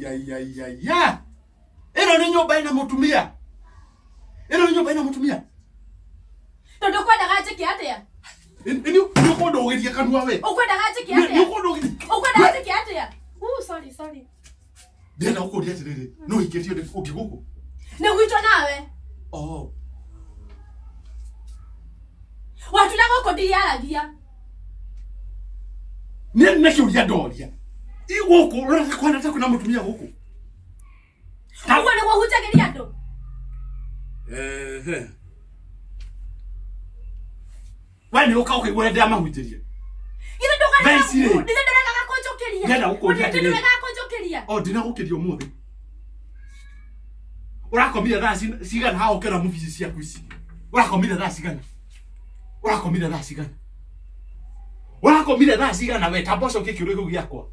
Ai ai ai ya. Ĩno nĩ nyũmba ĩna mũtumia. Ĩno nĩ nyũmba ĩna mũtumia. Tondũ ũkwendaga njĩke atĩa? Nĩ ũkũndũgĩria kanua we. Ũkwendaga njĩke Nĩ atĩa? ũkũndũgĩria. Ũkwendaga njĩke atĩa? Sorry, sorry. Ndĩrenda gũkũria atĩrĩrĩ, no ũhikĩtie ũngĩ gũkũ? Nĩ gwitũ nawe. Oh. Watunda gũkũ ndiriaragia. Nĩ nĩ kĩũria ndoria. I gũkũ ũrona ta kwana ta kwĩna mũtumia gũkũ. Ũguo nĩguo hunjagĩria andũ. Ehe. We nĩ ũka ũkaigua ũrĩa ndĩramahunjĩria. Githĩ ndũkaregaga Thaa ici rĩ. Githĩ ndũregaga kũnjũkĩria. Ndĩrenda gũkũria Githĩ atĩrĩrĩ. ndũregaga kũnjũkĩria. O ndinagũkĩria ũmũthĩ. Ũrakomire thaa cigana haha ũkĩona movie ici ciaku ici? Ũrakomire thaa cigana? Ũrakomire thaa cigana? Ũrakomire thaa cigana we? Tamba ũcokie kĩũria kĩu gĩakwa.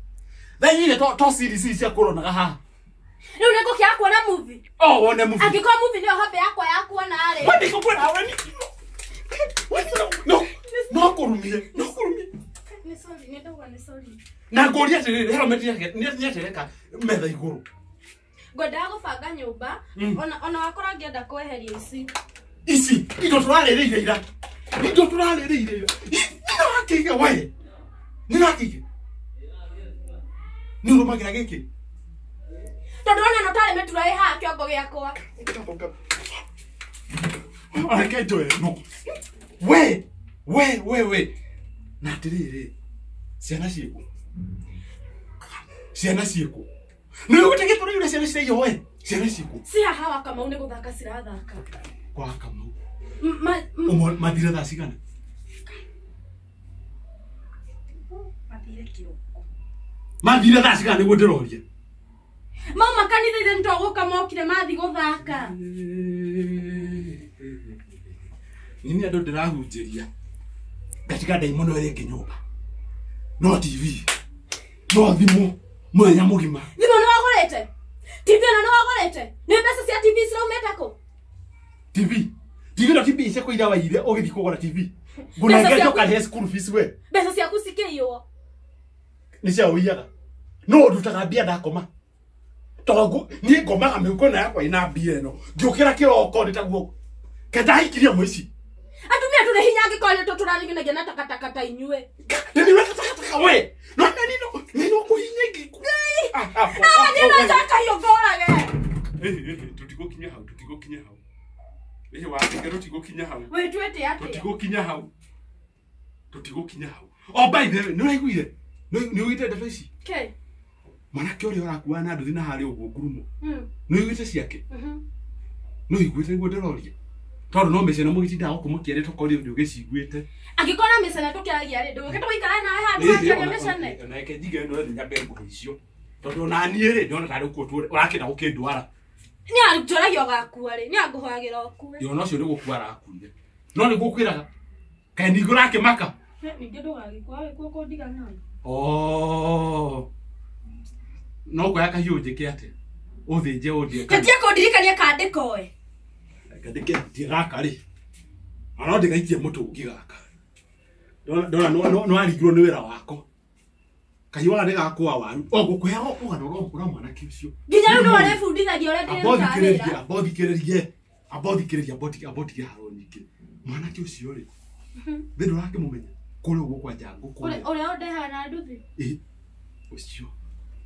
Thaa inyanya to series ici ciaku ũronaga haha. Rĩu nĩ ngũkĩaga kuona movie. O wone movie. Angĩkorwo movie nĩyo hobby yakwa ya kuona rĩ. We ndikũkwĩra we ni we no no kũrumie, no kũrumie. Nĩ sorry, nĩ ndauga nĩ sorry. Na ngũria atĩrĩrĩ, helmet yake nĩ atereka metha igũrũ. Ngwendaga gũbanga nyũmba ona wakora ngĩenda kweheria ici. Ici indo tũrarĩrĩire ira. Indo tũrarĩrĩire ira. Nĩũrakĩige we. Nĩũrakĩige. Nĩ ũrũmagĩra gĩkĩ. Tondũ ona no tarĩ mĩtura ĩ haha kĩongo gĩakwa. Reke njoe no. We we we we. Na atĩrĩrĩ, ciana ciĩkũ? Ciana ciĩkũ? Nĩ ũgũte gĩtũrĩ ciana ciraiyo we. Ciana ciĩkũ? Ci haha wa Kamau nĩ gũthaka cirathaka. Kwa Kamau. Ũmwe mathire thaa cigana? Mathire kĩroko. Mathire thaa cigana nĩguo ndĩroria? Mauma kanitha ithe nĩtwagũka mokire mathi gũthaka. Nini andũ ndĩrahunjĩria. Ngatiga ndaimono ĩrĩa ĩngĩ nyũmba. No TV. No thimũ mũthenya mũgima. Thimũ nĩ wagũrĩte? TV ĩno nĩ wagũrĩte? Nĩ mbeca cia TV ciraumĩte kũ? TV. TV no TV cia kũira waire ũgĩthiĩ kũgũra TV. Ngũnengere ũkarĩhe school fees we. Mbeca ciaku cikĩiywo. Nĩ cia ũiyaga. No ndutaga mbia ndakoma. Tondũ niĩ ngomaga mĩhuko ĩno yakwa ĩna mbia ĩno. Ngĩũkĩra kĩroko nĩ taguo. Kendahikirie mũici. Atumia tũrĩ hinya angĩkorwo nĩ tũrariginagia na takataka ta inyuĩ. Nĩ niwe takataka we. No nĩ no nĩ no kũhinya ingĩ. Niĩ no njoe kahiũ ngũrage. Tũtigũkinya hau, tũtigũkinya hau. Ĩhĩ wandĩke tũtigũkinya hau. Wĩtuĩte atĩa? Tũtigũkinya hau. Tũtigũkinya hau. Oh by the way, nĩ ũraiguire? Nĩ ũiguĩte ndeto ici? Kĩ? Mwanake ũrĩa ũrakuaga na nduthi na harĩa ũguo ngurumo. Nĩ ũiguĩte ciake? Nĩ ũiguĩte nĩguo ndĩroria? Tondũ no mĩcene mũgĩtindaga gũkũ mũkĩaria tokorwo nĩ ũgĩciguĩte. Angĩkorwo na mĩcene tũkĩaragia rĩ, ndũgũke tũgũikara nawe handũ hakĩaria mĩcene. Ona reke njige ĩno thĩ nyambe ngũhe icio. Tondũ ona niĩ rĩ, ndĩrona tarĩ ũkuo ũrakĩenda gũkĩndwara. Nĩ anjoragia ũgakua rĩ, nĩ angũhoyagĩra ũkue. Ĩ ona ũcio nĩ gũkua arakuire. No nĩguo ngwĩraga. Kaĩ ningĩ ũrakĩmaka? Ningĩ ndũgagĩkua wĩkuo kũndiga nawe. Oh. No kuoya kahiũ njĩke atĩa? Ũthĩnje ũndĩe. Tetia kũndirikania kandĩko ĩ. Kandĩke ndie gaka rĩ. Ona no ndĩgaikie mũtũngi gaka. Ndona no aringirwo nĩ wĩra wako. Kahiũ gaka nĩ gakũa waru. O ngũkũheaga ũgano ũra mwanake ũcio. Nginya rĩu nĩ warĩbundithagia ũrĩa ndĩrutaga wĩra. Amba ũthikĩrĩrie. Amba ũthikĩrĩrie, amba ũtige haro nyingĩ. Mwanake ũcio rĩ. Thĩ ndũrakĩmũmenya. Kũrĩa ũguo kwa Njangũ kũrĩa. Ũrĩa ũndehaga na nduthi. Ĩ ũcio.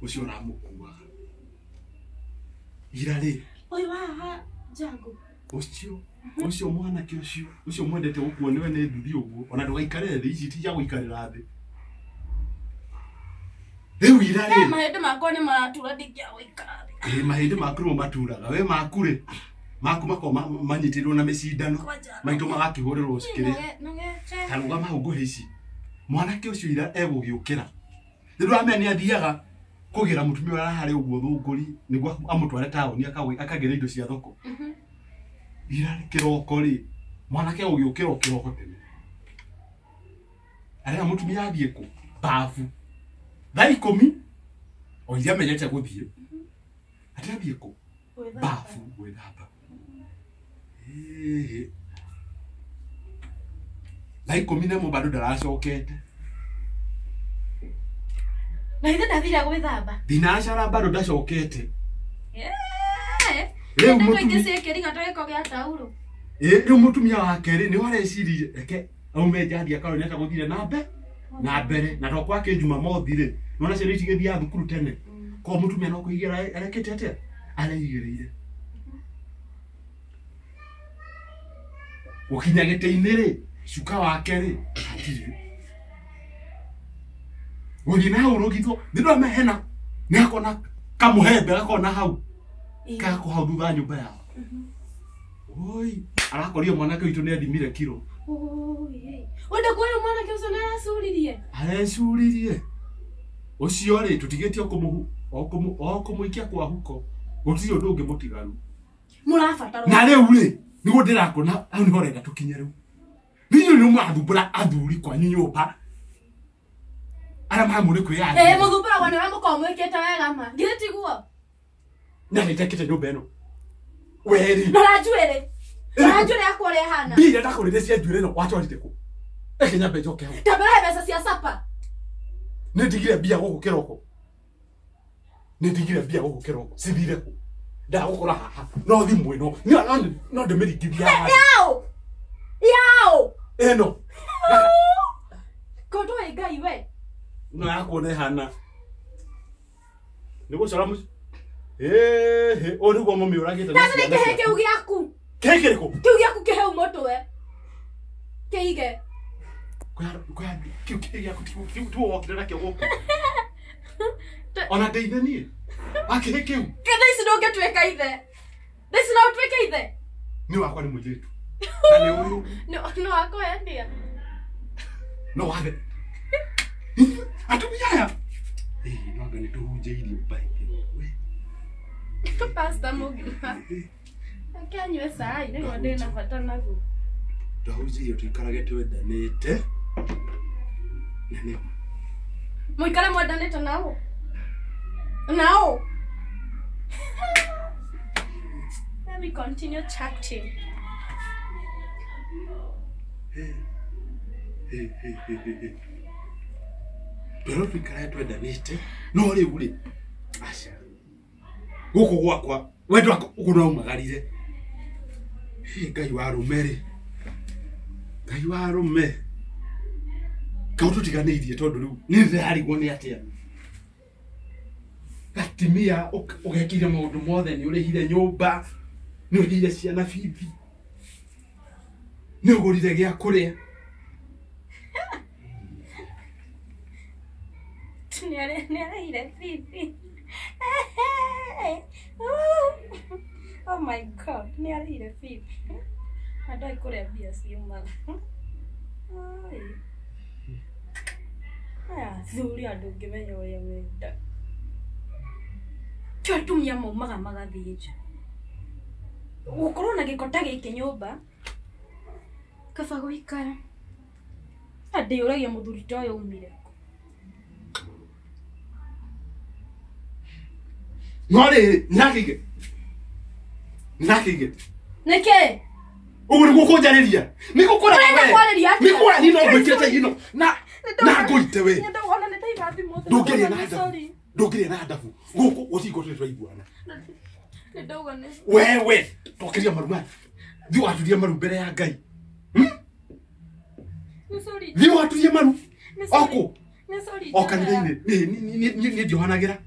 Ũcio ũramũkuaga. Ira rĩ. Ũyũ wa haha Njangũ. Ũcio. Ũcio mwanake ũcio. Ũcio mwendete gũkuo nĩwe nĩ nduthi ũguo. Ona ndũgaikare thĩ ici ti cia gũikarĩra thĩ. Rĩu ira rĩ. Mahĩndĩ makwa nĩ maratura ndingĩaga gũikara thĩ. Ĩ mahĩndĩ maku nĩmo maturaga. We maku rĩ. Maku makoragwo manyitĩrĩirwo na mĩcindano. Maitũ magakĩhũrĩrwo kĩrĩa. Ta rũgama hau ngũhe ici. Mwanake ũcio ira egũgĩũkĩra. Nĩ ndĩramenya nĩ athiaga kũgĩra mũtumia ũrĩa harĩa ũguo thũngũri nĩguo amũtware taũni akagĩre indo cia thoko. Ira kĩroko rĩ, mwanake egũgĩũkĩra o kĩroko tene. Arera mũtumia athiĩ kũ? Babu. Thaa ikũmi o iria amenyete gũthiĩ. Atĩ athiĩ kũ? Babu gwĩthamba. Thaa 11 bado ndaracokete. Na ithe ndathire gwithamba. Thinacara bado ndacokete. Rĩu mũtumia ciĩkĩriga ta gĩko gĩa tauro. Rĩu mũtumia wake rĩ nĩ areciririe reke aume njathi akarwo nĩ atagũthire na mbere na to kwake Jumamothi rĩ nona ciana itigĩthiaga thukuru tene ko mũtumia no kũigĩra arekĩte atĩa areigĩrĩire gũkinya gĩtĩ-inĩ rĩ cuka wake rĩ hatirĩ gũthiĩ na hau rũgitwo nĩ mehena nĩ akona kamũhembe gakona hau gako hau thutha wa nyũmba yao. Oi, arakorio mwanake witũ nĩ athimire kiro. Oi. Wenda kuona mwanake ũcio nĩ aracuririe. Arecuririe. Ũcio rĩ tũtigĩtie kũmũikia kwa huko. Gũtirĩ ũndũ ũngĩ mũtigaru. Mũrabatara. Na rĩu rĩ nĩguo ndĩrakona hau nĩho ũrenda tũkinye rĩu. Niĩ nĩ mũrathumbũra athuri kwanyu nyũmba. Arĩa maramũ nĩ kwĩyaria. Mũthumbũragwo nĩ ũrĩa mũkoragwo mwĩkĩte wega ma. Githĩ tiguo? Na nĩndekĩte nyũmba ĩno. Weri. Rora njuĩrĩ. Rora njuĩrĩ yakwa ũrĩa ĩhana. Mbia iria ndakũrĩire cia njuĩrĩ ĩno watwarire kũ? Reke nyambe njoke hau. Ndambĩra he mbeca cia sapa. Nĩ ndigire mbia gũkũ kĩroko. Nĩ ndigire mbia gũkũ kĩroko. Cithire kũ? Ndagũkora haha. No thimũ ĩno. No ndĩmĩringithia haha. Yao! Yao! Ĩno. Ko ndũĩ Ngai we. No yakuona ĩhana. Nĩ gũcora mũciĩ. Ũyũ nĩguo mũmĩũragĩte na ciana. Kĩhĩ kĩu gĩaku. Kĩhĩ kĩrĩkũ? Kĩu gĩaku kĩheu mũtwe. Kĩige. Kĩu kĩhĩ gĩaku tiwe wokire nakĩo gũkũ. Ona ndĩ ithe niĩ. Akĩhĩ kĩu. Thaa ici ndũngĩtuĩka ithe. Thaa ici no ũtuĩke ithe. Nĩ wakwa nĩ mũirĩtu. Na nĩ ũyũ. Nĩ wakwendia. No wathe. Atumia aya. No anga nĩ tũhunjĩirio mbaĩ. Pastor mũgima. Reke anyue cai nĩguo ndĩna bata naguo. Ndahunjĩirio tũikarage twendanĩte. Na nĩ mũikare mwendanĩte nao? Nao? Let me continue chatting. Twĩrwo tũikarage twendanĩte no rĩu rĩ aca gũkũ gwakwa wendo ũguo no umagarire. Ngai wa rũme rĩ, Ngai wa rũme kau tũtiganĩirie tondũ rĩu nĩ ndĩrarigwo nĩ atĩa. Gatimia ũgekire maũndũ mothe nĩ ũrĩhire nyũmba nĩ ũrĩhire ciana bibi nĩ ũgũrire gĩa kũrĩa. Nĩ arĩhire bibi. Oh my God, nĩ arĩhire bibi. Andũ ai kũrĩa mbia ciumaga. Aya athuri andũ ũngĩmenya ũrĩa menda. Tio atumia maumaga magathiĩ nja. Gũkorwo na gĩko ta gĩkĩ nyũmba kaba gũikara. Na ndĩyũragia mũthuri ta ũyũ aumire kũ. No rĩrĩ nĩrakĩige. Nĩrakĩige. Nĩkĩ? Ũguo nĩguo kũnjarĩria. Nĩ gũkũra we. Nĩ kũra niĩ no ngwĩkĩre ta ino na ngũite we. Ndũngĩrĩa na ndabu. Ndũngĩrĩa na ndabu. Gũkũ gũtingũ tũrĩ twaiguana. Wewe tokĩria maru maya. Thiĩ waturie maru mbere ya Ngai. Thiĩ waturie maru. Okũ. O kanitha-inĩ. Niĩ ndiohanagĩra.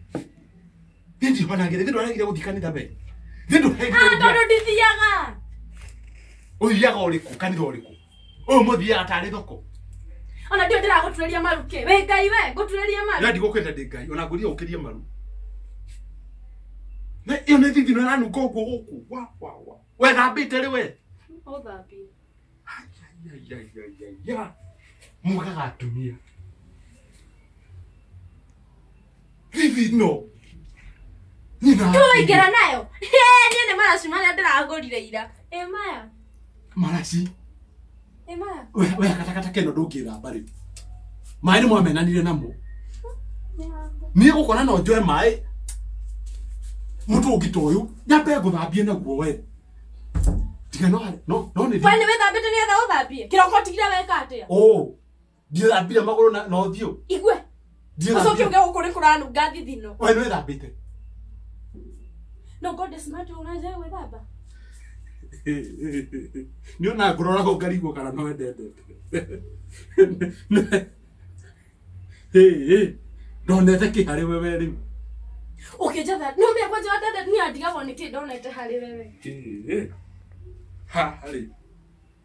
Niĩ ndiohanagĩra. Thiĩ ndwaregire gũthiĩ kanitha we. Thiĩ ndũregire gũthiĩ. Tondũ ndithiaga. Ũthiaga ũrĩkũ kanitha ũrĩkũ? Ũyũ mũthiaga tarĩ thoko. Ona ndio ndĩragũturĩria maru kĩ? Wĩ Ngai we, ngũturĩria maru. Na ndigũkwĩra ndĩ Ngai, ona ngũria ũkĩrie maru. Na ĩyo nĩ thithino ĩranunga ũguo gũkũ. Wa wa wa. We thambĩte rĩ we? Ũthambie. Ya. Mugaga atumia. Thithino. Nina. Tũingĩra nayo. Niĩ nĩ maraci marĩa ndĩragũrire ira. Ĩ maya. Maraci. Ĩ maya. We katakata keno ndũngĩthamba rĩu. Maĩ nĩ mwamenanire namo. Niĩ gũkora no njoe maĩ mũtũngi ta ũyũ nyambe ngũthambie naguo we. Tiga no no no nĩ. We nĩ wĩthambĩte nĩgetha ũthambie. Kĩroko ũtigire weka atĩa? Oh. Ndithambire magũrũ na ũthiũ. Igue. Ucoke uge gũkũ nĩ kũranunga thithino. We nĩ wĩthambĩte? No God is smart ũranja gwĩthamba. Nĩ ona ngũrora ngarigwo kana no wendete. Hey, ndonete kĩ harĩ wewe rĩu? Ũkĩnjatha no mĩa kwanja wandende niĩ andigagwo nĩkĩ ndonete harĩ wewe. Ha harĩ.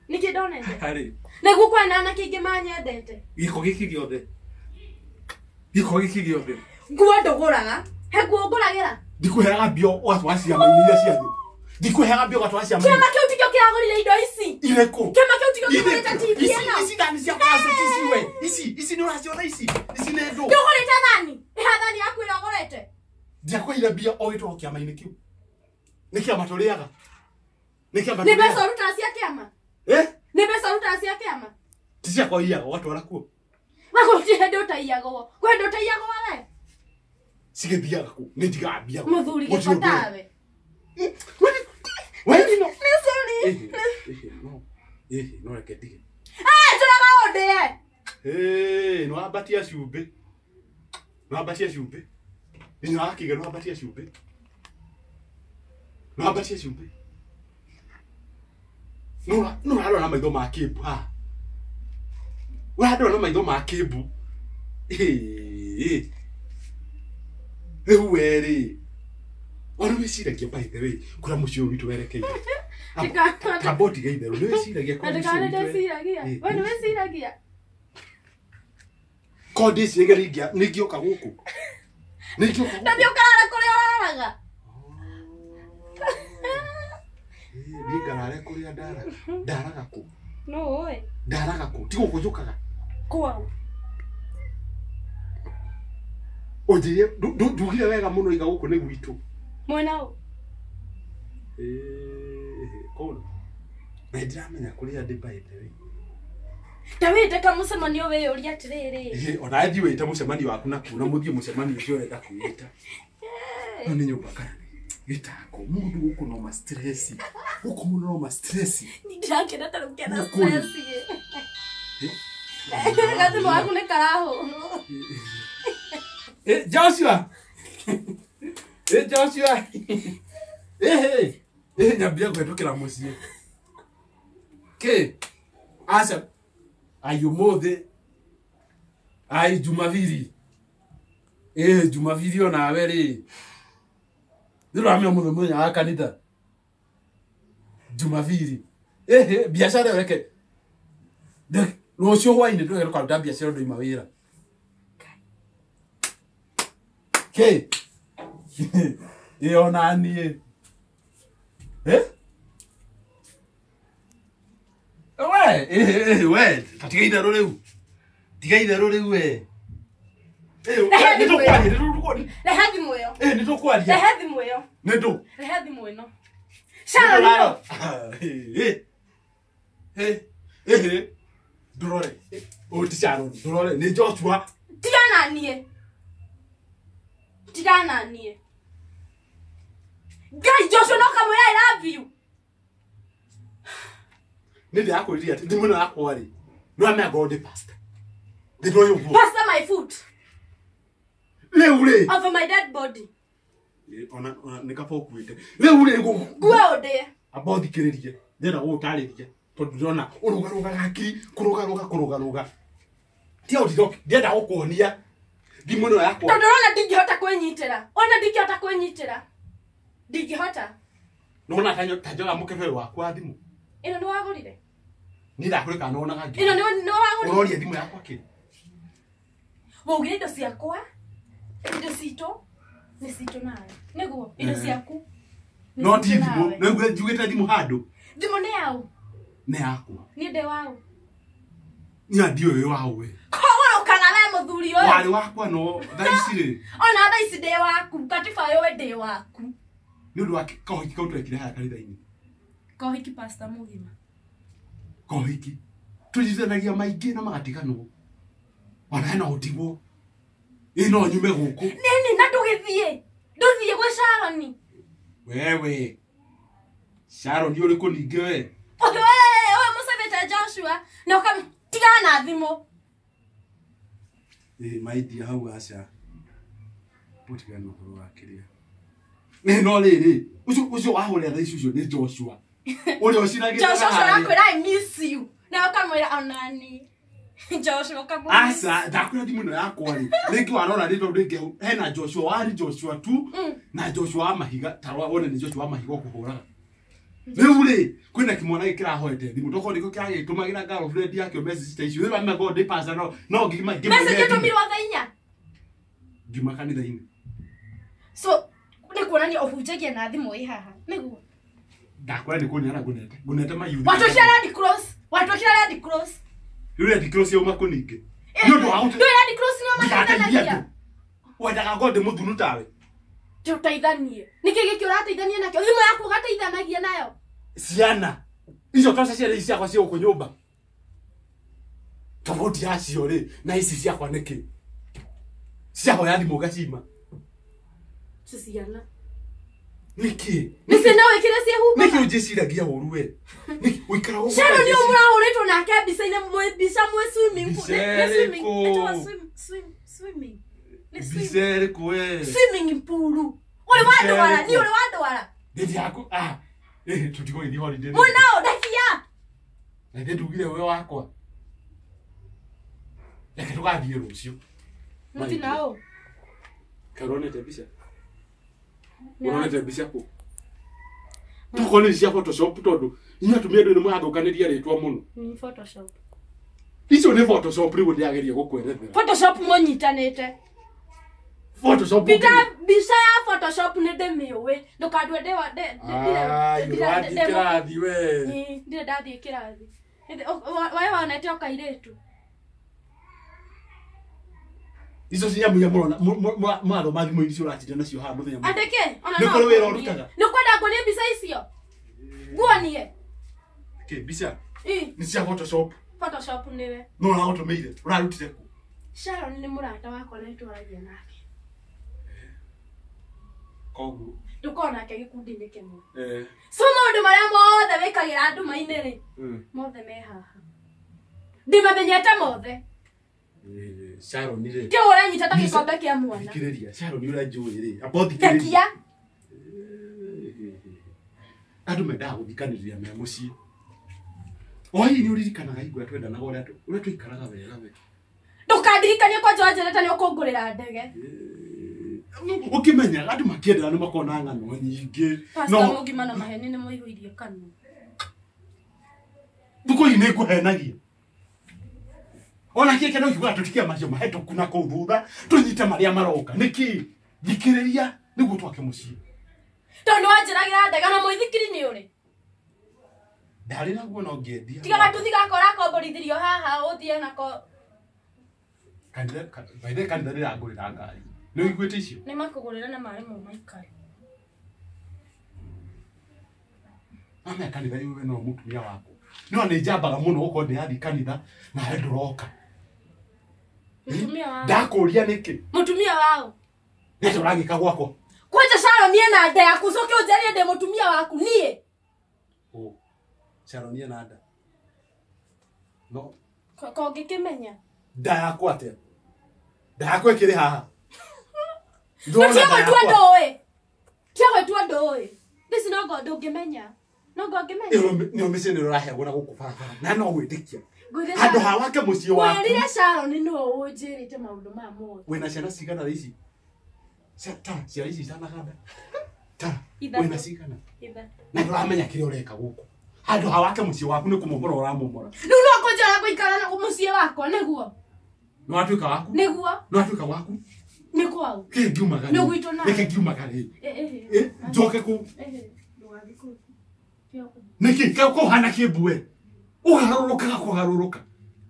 Nĩkĩ ndonete? Harĩ. Nĩguo kwena anake aingĩ manyendete. Gĩko gĩkĩ gĩothe. Gĩko gĩkĩ gĩothe. Nguo ndũgũraga. He nguo ngũragĩra? Ndikũheaga mbia ũgatwara ciama-inĩ iria cianyu. Ndikũheaga mbia ũgatwara ciama-inĩ. Kĩama kĩu tikĩo kĩragũrire indo ici. Irĩkũ? Kĩama kĩu tikĩo kĩgũrĩte TV ĩno. Ici thani cia plastic ici we. Ici nĩ ũraciona ici. Ici nĩ ndũ. Ndũgũrĩte thani? Ĩha thani yaku ĩrĩa ũgũrĩte. Ndiakũheire mbia ũgĩtwarwo kĩama-inĩ kĩu. Nĩ kĩama tũrĩaga. Nĩ kĩama Nĩ mbeca ũrutaga cia kĩama? Eh? Nĩ mbeca ũrutaga cia kĩama? Ti ciakwa iyaga ũgatwara kuo. We gũtirĩ hĩndĩ ũtaiyagwo. Kwĩ hĩndĩ ũtaiyagwo we? Cigĩthiaga kũ? Nĩ njigaga mbia. Mũthuri gĩko tawe. We no. Nĩ sorry. Ĩhĩ no reke ndige. Njũraga ũndĩe. Nĩ wambatia cumbĩ. Nĩ wambatia cumbĩ. Nĩ wakĩiga nĩ wambatia cumbĩ. Nĩ wambatia cumbĩ. No ũrarora na maitho ma kĩmbu haha. Ũrandora na maitho ma kĩmbu. Rĩu we rĩ. Ona wĩciragia by the way kũrĩa mũciĩ ũyũ witũ werekeire. Kamba ũtige itherũ. Nĩ wĩciragia kũrĩa mũciĩ ũyũ witũ werekeire. We nĩ wĩciragia. Ko ndĩciragia nĩ ingĩũka gũkũ. Nĩ ingĩũka gũkũ. Na thiĩ ũkarare kũrĩa ũraraga. Niĩ ngarare kũrĩa ndaraga. Ndaraga kũ? No ũĩ. Ndaraga kũ? Ti gũkũ njũkaga. Kwao. Ũnjĩrie ndugire wega mũno iga gũkũ nĩ gwitũ. Mwena ũ? Kũna. Na ndiramenya kũrĩa ndĩ by the way. Ta wĩte kamũcemanio wĩyũrie atĩrĩrĩ. Ona thiĩ wĩte mũcemanio waku nakuo na mũthiĩ mũcemanio ũcio ũrenda kwĩĩta. No nĩ nyũmba kana gĩtako mũndũ gũkũ no ma stress. Gũkũ mũndũ no ma stress. Nĩ ndirakena ta rĩu kena stress. Gathimũ gaku nĩ karahũrwo. Joshua. Joshua. Nyambia kũhetũkĩra mũciĩ. Kĩ? Aca. Ai ũmũthĩ. Ai Jumabiri. Jumabiri onawe rĩ. Nĩ ũramenya ũmũthĩ mũthenya wa kanitha. Jumabiri. Biacara ĩyo reke. Rũciũ hwaĩ-inĩ ndũge rũkaruta biacara ndoima wĩra. Kĩ? Ona niĩ. We, we, tiga itherũ rĩu. Tiga itherũ rĩu we. Nĩ tũkwaria, Rehe thimũ ĩyo. Nĩ tũkwaria. Rehe thimũ ĩyo. Nĩ ndũ. Rehe thimũ ĩno. Sharon. Ndũrore. Ũyũ ti Sharon, ndũrore nĩ Joshua. Tigana niĩ. Tigana niĩ. Ngai Joshua no kamwĩra I love you. Nĩ ndĩrakwĩrire atĩ thimũ ĩno yakwa rĩ. No amenya ngorwo ndĩ pastor. Ndĩroĩ ũguo. Pastor my foot. Rĩu rĩ. Over my dead body. Ona nĩ kaba ũkuĩte. Rĩu rĩ Nguo ũndĩe. Amba ũthikĩrĩrie. Ndĩrenda gũgũtarĩria tondũ ndĩrona ũrũgarũgaga hakiri kũrũgarũga. Tiga ũndiroke, ndĩrenda gũkuonia thimũ ĩno yakwa. Tondũ ũrona ndingĩhota kwĩnyitĩra. Ona ndingĩhota kwĩnyitĩra. Ndingĩhota. Nĩwona ta njoga mũkebe waku wa thimũ. Ĩno nĩ wagũrire? Niĩ ndakũrĩ kana nĩwonaga ngĩ. Ĩno nĩ wagũrire? Ũroria thimũ yakwa kĩ? Waugire indo ciakwa, indo citũ, nĩ citũ nawe. Nĩguo, indo ciaku. No ti thimũ, nĩguo njugĩte thimũ handũ. Thimũ nĩ yaũ? Nĩ yakwa. Niĩ ndĩ waũ? Niĩ ndiũĩ wĩ waũ we. Kũgũrũkaga we mũthuri ũyũ. Warĩ wakwa no thaa ici rĩ. Ona thaa ici ndĩ waku, katiba yũĩ ndĩ waku. Nĩ ũndũ wa kaũhiki kau twekire haha kanitha-inĩ. Kaũhiki pastor mũgima. Kaũhiki. Tũnyitithanagia maingĩ na magatiganwo. Ona hena ũtigwo. Ĩ no nyume gũkũ. Nini na ndũgĩthiĩ. Ndũthiĩ gwĩ Sharon. Wewe. Sharon ũrĩkũ ningĩ we? Ũyũ mũcebete Joshua na ũkamtigana na thimũ. Maidia hau aca. Mũtigane ũhoro wa kĩrĩa. Nĩ no rĩrĩ, ũcio wahũrĩra thaa ici ũcio nĩ Joshua. Ũrĩa ũcinagĩrĩra Joshua harĩa. Arakwĩra I miss you. Na ũkamwĩra onani. Joshua ũkamwĩra. Aca, ndakwĩra thimũ ĩno yakwa rĩ. Rĩngĩ warora rĩ tondũ rĩngĩ hena Joshua wari Joshua tu na Joshua wa mahiga ta rora wone nĩ Joshua wa mahiga ũkũhũraga. Rĩu rĩ kwĩna kĩmwana gĩkĩ kĩrahoete thimũ tokorwo nĩkĩo kĩragĩtũmagĩra girlfriend yakĩo message ta icio. Rĩu amenya ndĩ pastor no no ngĩma Message ĩtũmirwo thaa inya. Ngiuma kanitha-inĩ. So nĩ kuonania ũhunjagia na thimũ ĩ haha. Nĩguo. Ndakwĩra nĩ kũneana ngũnete. Ngũnete mayuthi. Watwĩkĩra Red Cross. Watwĩkĩra Red Cross. Rĩu Red Cross yauma kũ ningĩ? Nĩ ũndũ wa Ndũĩ Red Cross nĩo ndikateithia mateithanagia. andũ. Wendaga ngorwo ndĩ mũthunu tawe. Tũteithanie. Nĩkĩ gĩkĩ ũrateithania nakĩo? Thimũ yaku ũgateithanagia nayo. Ciana. Icio to ciana ici ciakwa ciĩ gũkũ nyũmba. Tofauti yacio rĩ na ici ciakwa nĩkĩ? Ciahoya thimũ ngacima. Ci ciana. Nĩkĩ? Nĩ ciana wĩkĩre ciĩhumbaga. Nĩkĩ ũnjĩciragia ũru we? Nĩkĩ ũikaraga ũguo Sharon nĩ ũkanjĩciria? mũrahũrĩtwo nake mbica-inĩ mwĩ mbica mwĩ swimming pool. Mbica Nĩ swimming. ĩrĩkũ? Ĩtagwo swimming. Nĩ Mbica swimming. ĩrĩkũ we? Swimming pool. Ũrĩ Mbica wandwara, ĩrĩkũ? niĩ ũrĩ wandwara. Ndĩthi yaku, tũtigũgĩthiĩ holiday. Mwĩnao ndakia. Na ithe ndugire we wakwa. Reke tũgathiĩ rũciũ. Mũtinao. Kaĩ ũronete mbica? Ũronete mbica kũ? Tokorwo nĩ cia Photoshop tondũ inyuĩ atumia andũ nĩ mũrathũkanĩria rĩtwa mũno. Ni Photoshop. Icio nĩ Photoshop rĩu ndĩrageria gũkwerethera. Photoshop mũnyitanĩte. Photoshop. Mbica mbica ya Photoshop nĩ ndĩmĩũĩ. Ndũkandue ndĩ wa ndĩ Ũrathiĩ kĩrathi we. Ndirĩ ndathiĩ kĩrathi. Wae wonete o kairĩtu. Icio ci nyamũ iria mũrona mũrathoma thimũ-inĩ icio ũratinda nacio haha mũthenya mũgima. Andĩke ona Nĩ no kũrĩ wĩra nguonie. ũrutaga? Nĩ ũkwenda nguonie mbica icio? Nguonie. Kĩ mbica? Ĩ. Nĩ cia Photoshop. Photoshop nĩwe. No ũragũtũmĩire, ũrarutire kũ? Sharon nĩ mũrata wakwa na nĩtwaragia nake. Koguo. Ndũkorwo nake gĩkundi-inĩ kĩmwe. So maũndũ marĩa mothe wĩkagĩra nduma-inĩ rĩ, mothe me haha. Ndĩmamenyete mothe. Sharon rĩ. Kĩ ũranyita ta gĩkombe kĩa mwana. Thikĩrĩria, Sharon ũrĩa njũĩ rĩ. Amba ũthikĩrĩrie. Ndekia. Andũ mendaga gũthikanĩrĩria me mũciĩ. O hihi nĩ ũririkanaga hingo ĩrĩa twendanaga ũrĩa tũikaraga wega we. Ndũkandirikanie kwanja wanjĩrĩte nĩ ũkũngũrĩra ndege. Ũkĩmenyaga andũ makĩendana nĩ makoragwo na ng'ano nyingĩ. Pastor mũgima na maheni nĩ mũihũirie kanua. Thukũ ici nĩ ngũhenagia. Ona kĩĩ kĩndũ kiugaga tũtikie macio mahĩtũku na kũu thutha, tũnyite marĩa maroka. Nĩkĩ? Thikĩrĩria nĩguo twake mũciĩ. Tondũ nĩ wanjĩragĩra ndege na mũithikiri nĩ ũrĩ. Ndarĩ naguo no ngĩendia. Tiga gatuthi gaka ũrakomborithirio haha ũthiĩ nako. Kanitha, by the way, kanitha nĩrangũrĩra ngari. Nĩ ũiguĩte icio? Nĩ makũgũrĩra na marĩ mo maikare. Mama kanitha yũ we no mũtumia wakwa. No nĩ njambaga mũno gũkorwo ndĩrathiĩ kanitha nawe ndũroka. Mũtumia wao. Ndakũria nĩkĩ? Mũtumia wao. Nĩatĩa ũragĩka gwakwa? Kwanja Sharon ena nda yaku ũcoke ũnjarie ndĩ mũtumia waku niĩ. Ũ, Sharon ena nda. No. Ko ngĩkĩmenya? Nda yakwa atĩa? Nda yakwa ĩkĩrĩ haha. Ndũrona Tiago nda tua yakwa? ndũĩ. Tiago tua ndũĩ. This no ngo ndũngĩmenya. No ngo ngĩmenya. Ĩyo nĩyo mĩciĩ nĩ ũraheagwo na gũkũ barabara. Na no gwĩtĩkia. Ngwĩrire Handũ ha wake mũciĩ waku. Ngwĩrire Sharon nĩwe ũnjĩrĩte maũndũ maya mothe. Wĩna ciana cigana thaa ici? Ta, ciana ici itanaganda. Ta, Ithatũ. wĩna cigana? Ithatũ. Na ndũramenya kĩrĩa ũreka gũkũ. Handũ ha wake mũciĩ waku nĩ kũmomora ũramomora. Rĩu no kũnjĩra gũikara na mũciĩ wakwa nĩguo. Nĩ watuĩka waku? Nĩguo. Nĩ watuĩka waku? Nĩ kwao. Kĩ ngiumaga rĩ? Nĩ gwitũ nawe. Nĩkĩ ngiumaga rĩ? Njoke kũ? Ndũgathiĩ kũu. Tiga kũu. Nĩkĩ? Kũhana kĩmbu we? Ũgarũrũkaga kũgarũrũka.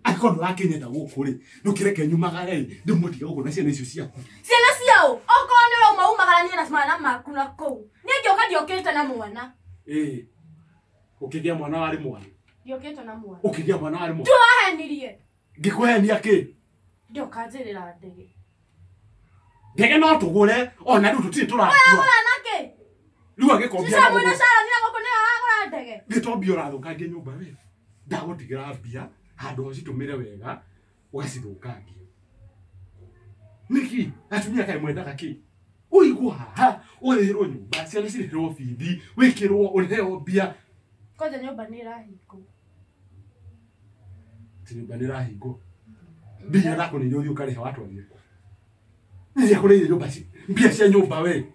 Angĩkorwo ndũrakĩnyenda gũkũ rĩ, ndũkĩreke nyumagare rĩ, ndĩmũtige gũkũ na ciana icio ciaku. Ciana ciao? Okorwo nĩ ũrauma umagaranie na mwana maku na kũu. Niĩ ngĩũka ndiokĩte na mwana. Ũkĩgĩa mwana warĩ mwana. Ndiokĩte na mwana. Ũkĩgĩa mwana warĩ mwana. Tiwe wahenirie. Ngĩkũhenia kĩ? Ndũkanjĩrĩra ndege. Ndege no tũgũre, ona rĩu tũtirĩ tũrakua. Ũragũra nakĩ? Rĩu angĩkorwo mbia Cica no mwĩna gũgũra. Sharon na gũkũ nĩwe aragũra ndege. Nĩ to mbia ũrathũkangia nyũmba we. Ndagũtigĩra mbia, handũ ha ũcitũmĩre wega, ũgacithũkangia. Niki atumia kaĩ mwendaga kĩ? Ũigua haha ũrĩhĩrwo nyũmba, ciana cirĩhĩrwo bithi, wĩkĩrwo ũrĩheo mbia. Kwanja nyũmba nĩ ĩrahingwo. Ti nyũmba nĩ ĩrahingwo. Mbia ndakũneire ũthiĩ ũkarĩha watwarire kũ? Iria kũrĩire nyũmba mbia cia nyũmba we.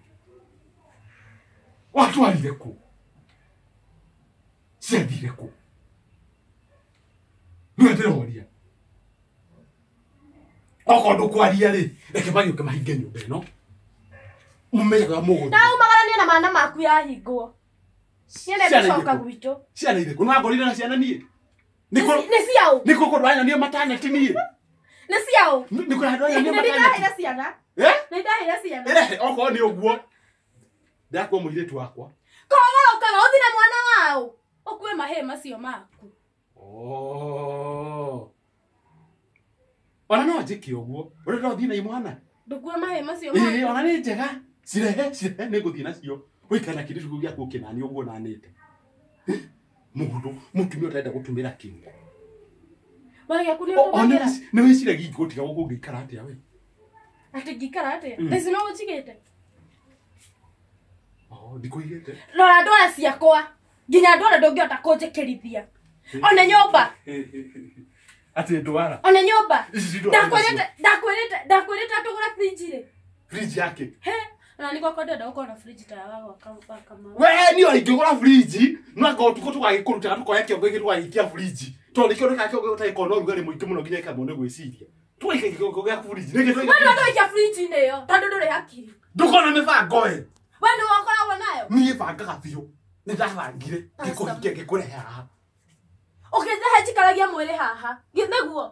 Watwarire kũ? Ciathire kũ? Nĩwe ndĩroria. Okorwo ndũkwaria rĩ, reke magĩũke mahinge nyũmba ĩno. Mũmenyaga mũgũthiĩ. Na umagaranie na mana maku yahingwo. Niĩ nĩngũcoka gwitũ. Ciana irĩkũ? Nĩwangorire na ciana niĩ? Nĩ ciaũ? Nĩ kũ kũndũ wanyonia mataneti niĩ? Nĩ ciaũ? Nĩ kũ handũ wanyonia mataneti? Nĩ ndahĩire ciana. Eh? Nĩ ndahĩire ciana. Ĩrehe okorwo nĩ ũguo. Ndakua mũirĩtu wakwa. Koguo ũkaga ũthiĩ na mwana waũ. Ũkue mahĩĩ macio maku. Oh. Ona no njĩke ũguo. Ũrenda ũthiĩ na imwana? Ndũkue mahĩĩ macio maku. Ĩĩ, ona nĩ njega. Cirehe, cirehe nĩngũthiĩ nacio. Ũikare na kĩndũ gĩaku ũkĩnani ũguo nanĩte. Mũndũ mũtumia ũtarenda gũtũmĩra kĩongo. Wagĩa nĩ ũtũmagĩra. Nĩ wĩciragia ingĩgũtiga gũkũ ũngĩikara atĩa we? Atĩ ngĩikara atĩa? Thaa ici no ũnjigĩte? Oh, ndikũigĩte. Rora ndwara ciakwa. Nginya ndwara ndũngĩhota kũnjĩkĩrithia. Ona nyũmba. Atĩ ndwara. Ona nyũmba. Ndakwĩrĩte tũgũre fridge rĩ. Fridge yake. He. Na nĩ gwakwa ndĩrenda gũkorwo na fridge ta ya gwaka Kamau. We niĩ ingĩgũra fridge, no anga ũtukũ tũgagĩkũrutaga tũkoya kĩongo gĩkĩ tũgagĩikia fridge. Tondũ nĩkĩo ndũkaga kĩongo gĩtarĩ na ũrugarĩ mũingĩ mũno nginya ĩkamwo nĩ gwĩciria. Tũgaikia kĩongo gĩaku fridge. Nĩkĩ tũgaikia? We ndũgaikia fridge-inĩ ĩyo tondũ ndũrĩ hakiri. Ndũkorwo na mĩbango ĩ. We nĩwe ũkoragwo nayo? Niĩ bangaga biũ. Nĩ ndabangire ngĩkũhingia ngĩkũrehe haha. Ũkĩndehe njikaragia mwĩrĩ haha. Nĩguo.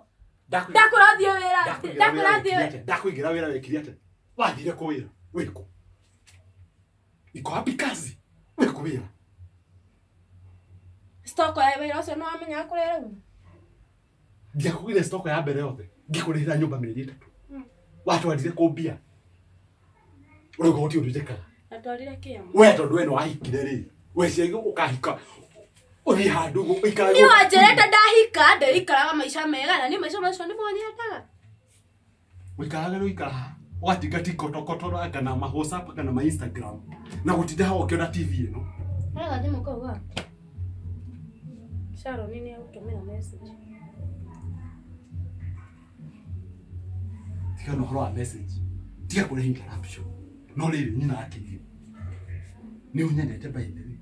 Ndakũrathiĩ wĩra. Ndakũrathiĩ. Ndakũigĩra wĩra wekire atĩa? Wathire kũ wĩra? Wĩkũ? Iko wapi kazi? Wĩkũ wĩra? Stoko ya wĩra ũcio nĩ wamenyaga kũrĩa ĩrauma? Ndiakũgĩire stoko ya mbere yothe. Ngĩkũrĩhĩra nyũmba mĩeri 3. Watwarire kũ mbia? Ũrauga gũtirĩ ũndũ njĩkaga. Natwarire kĩama. We tondũ we nĩwahikire rĩ. Weciragia ũkahika. Ũthiĩ handũ ũikare. Niĩ wanjĩrĩte ndahika ndĩikaraga maica mega na niĩ maica macio nĩmo nyendaga. Ũikaraga nĩ ũikara haha. Ũgatinga tikotokotoranga na ma WhatsApp kana ma Instagram. Na gũtinda haha ũkĩona TV ĩno. Wega thimũ kau gaku. Sharon nĩ agũtũmĩra message. Tiga na ũhoro wa message. Tiga kũrehe interruption. No rĩrĩ nyina akĩirio. Nĩ ũnyendete by the way.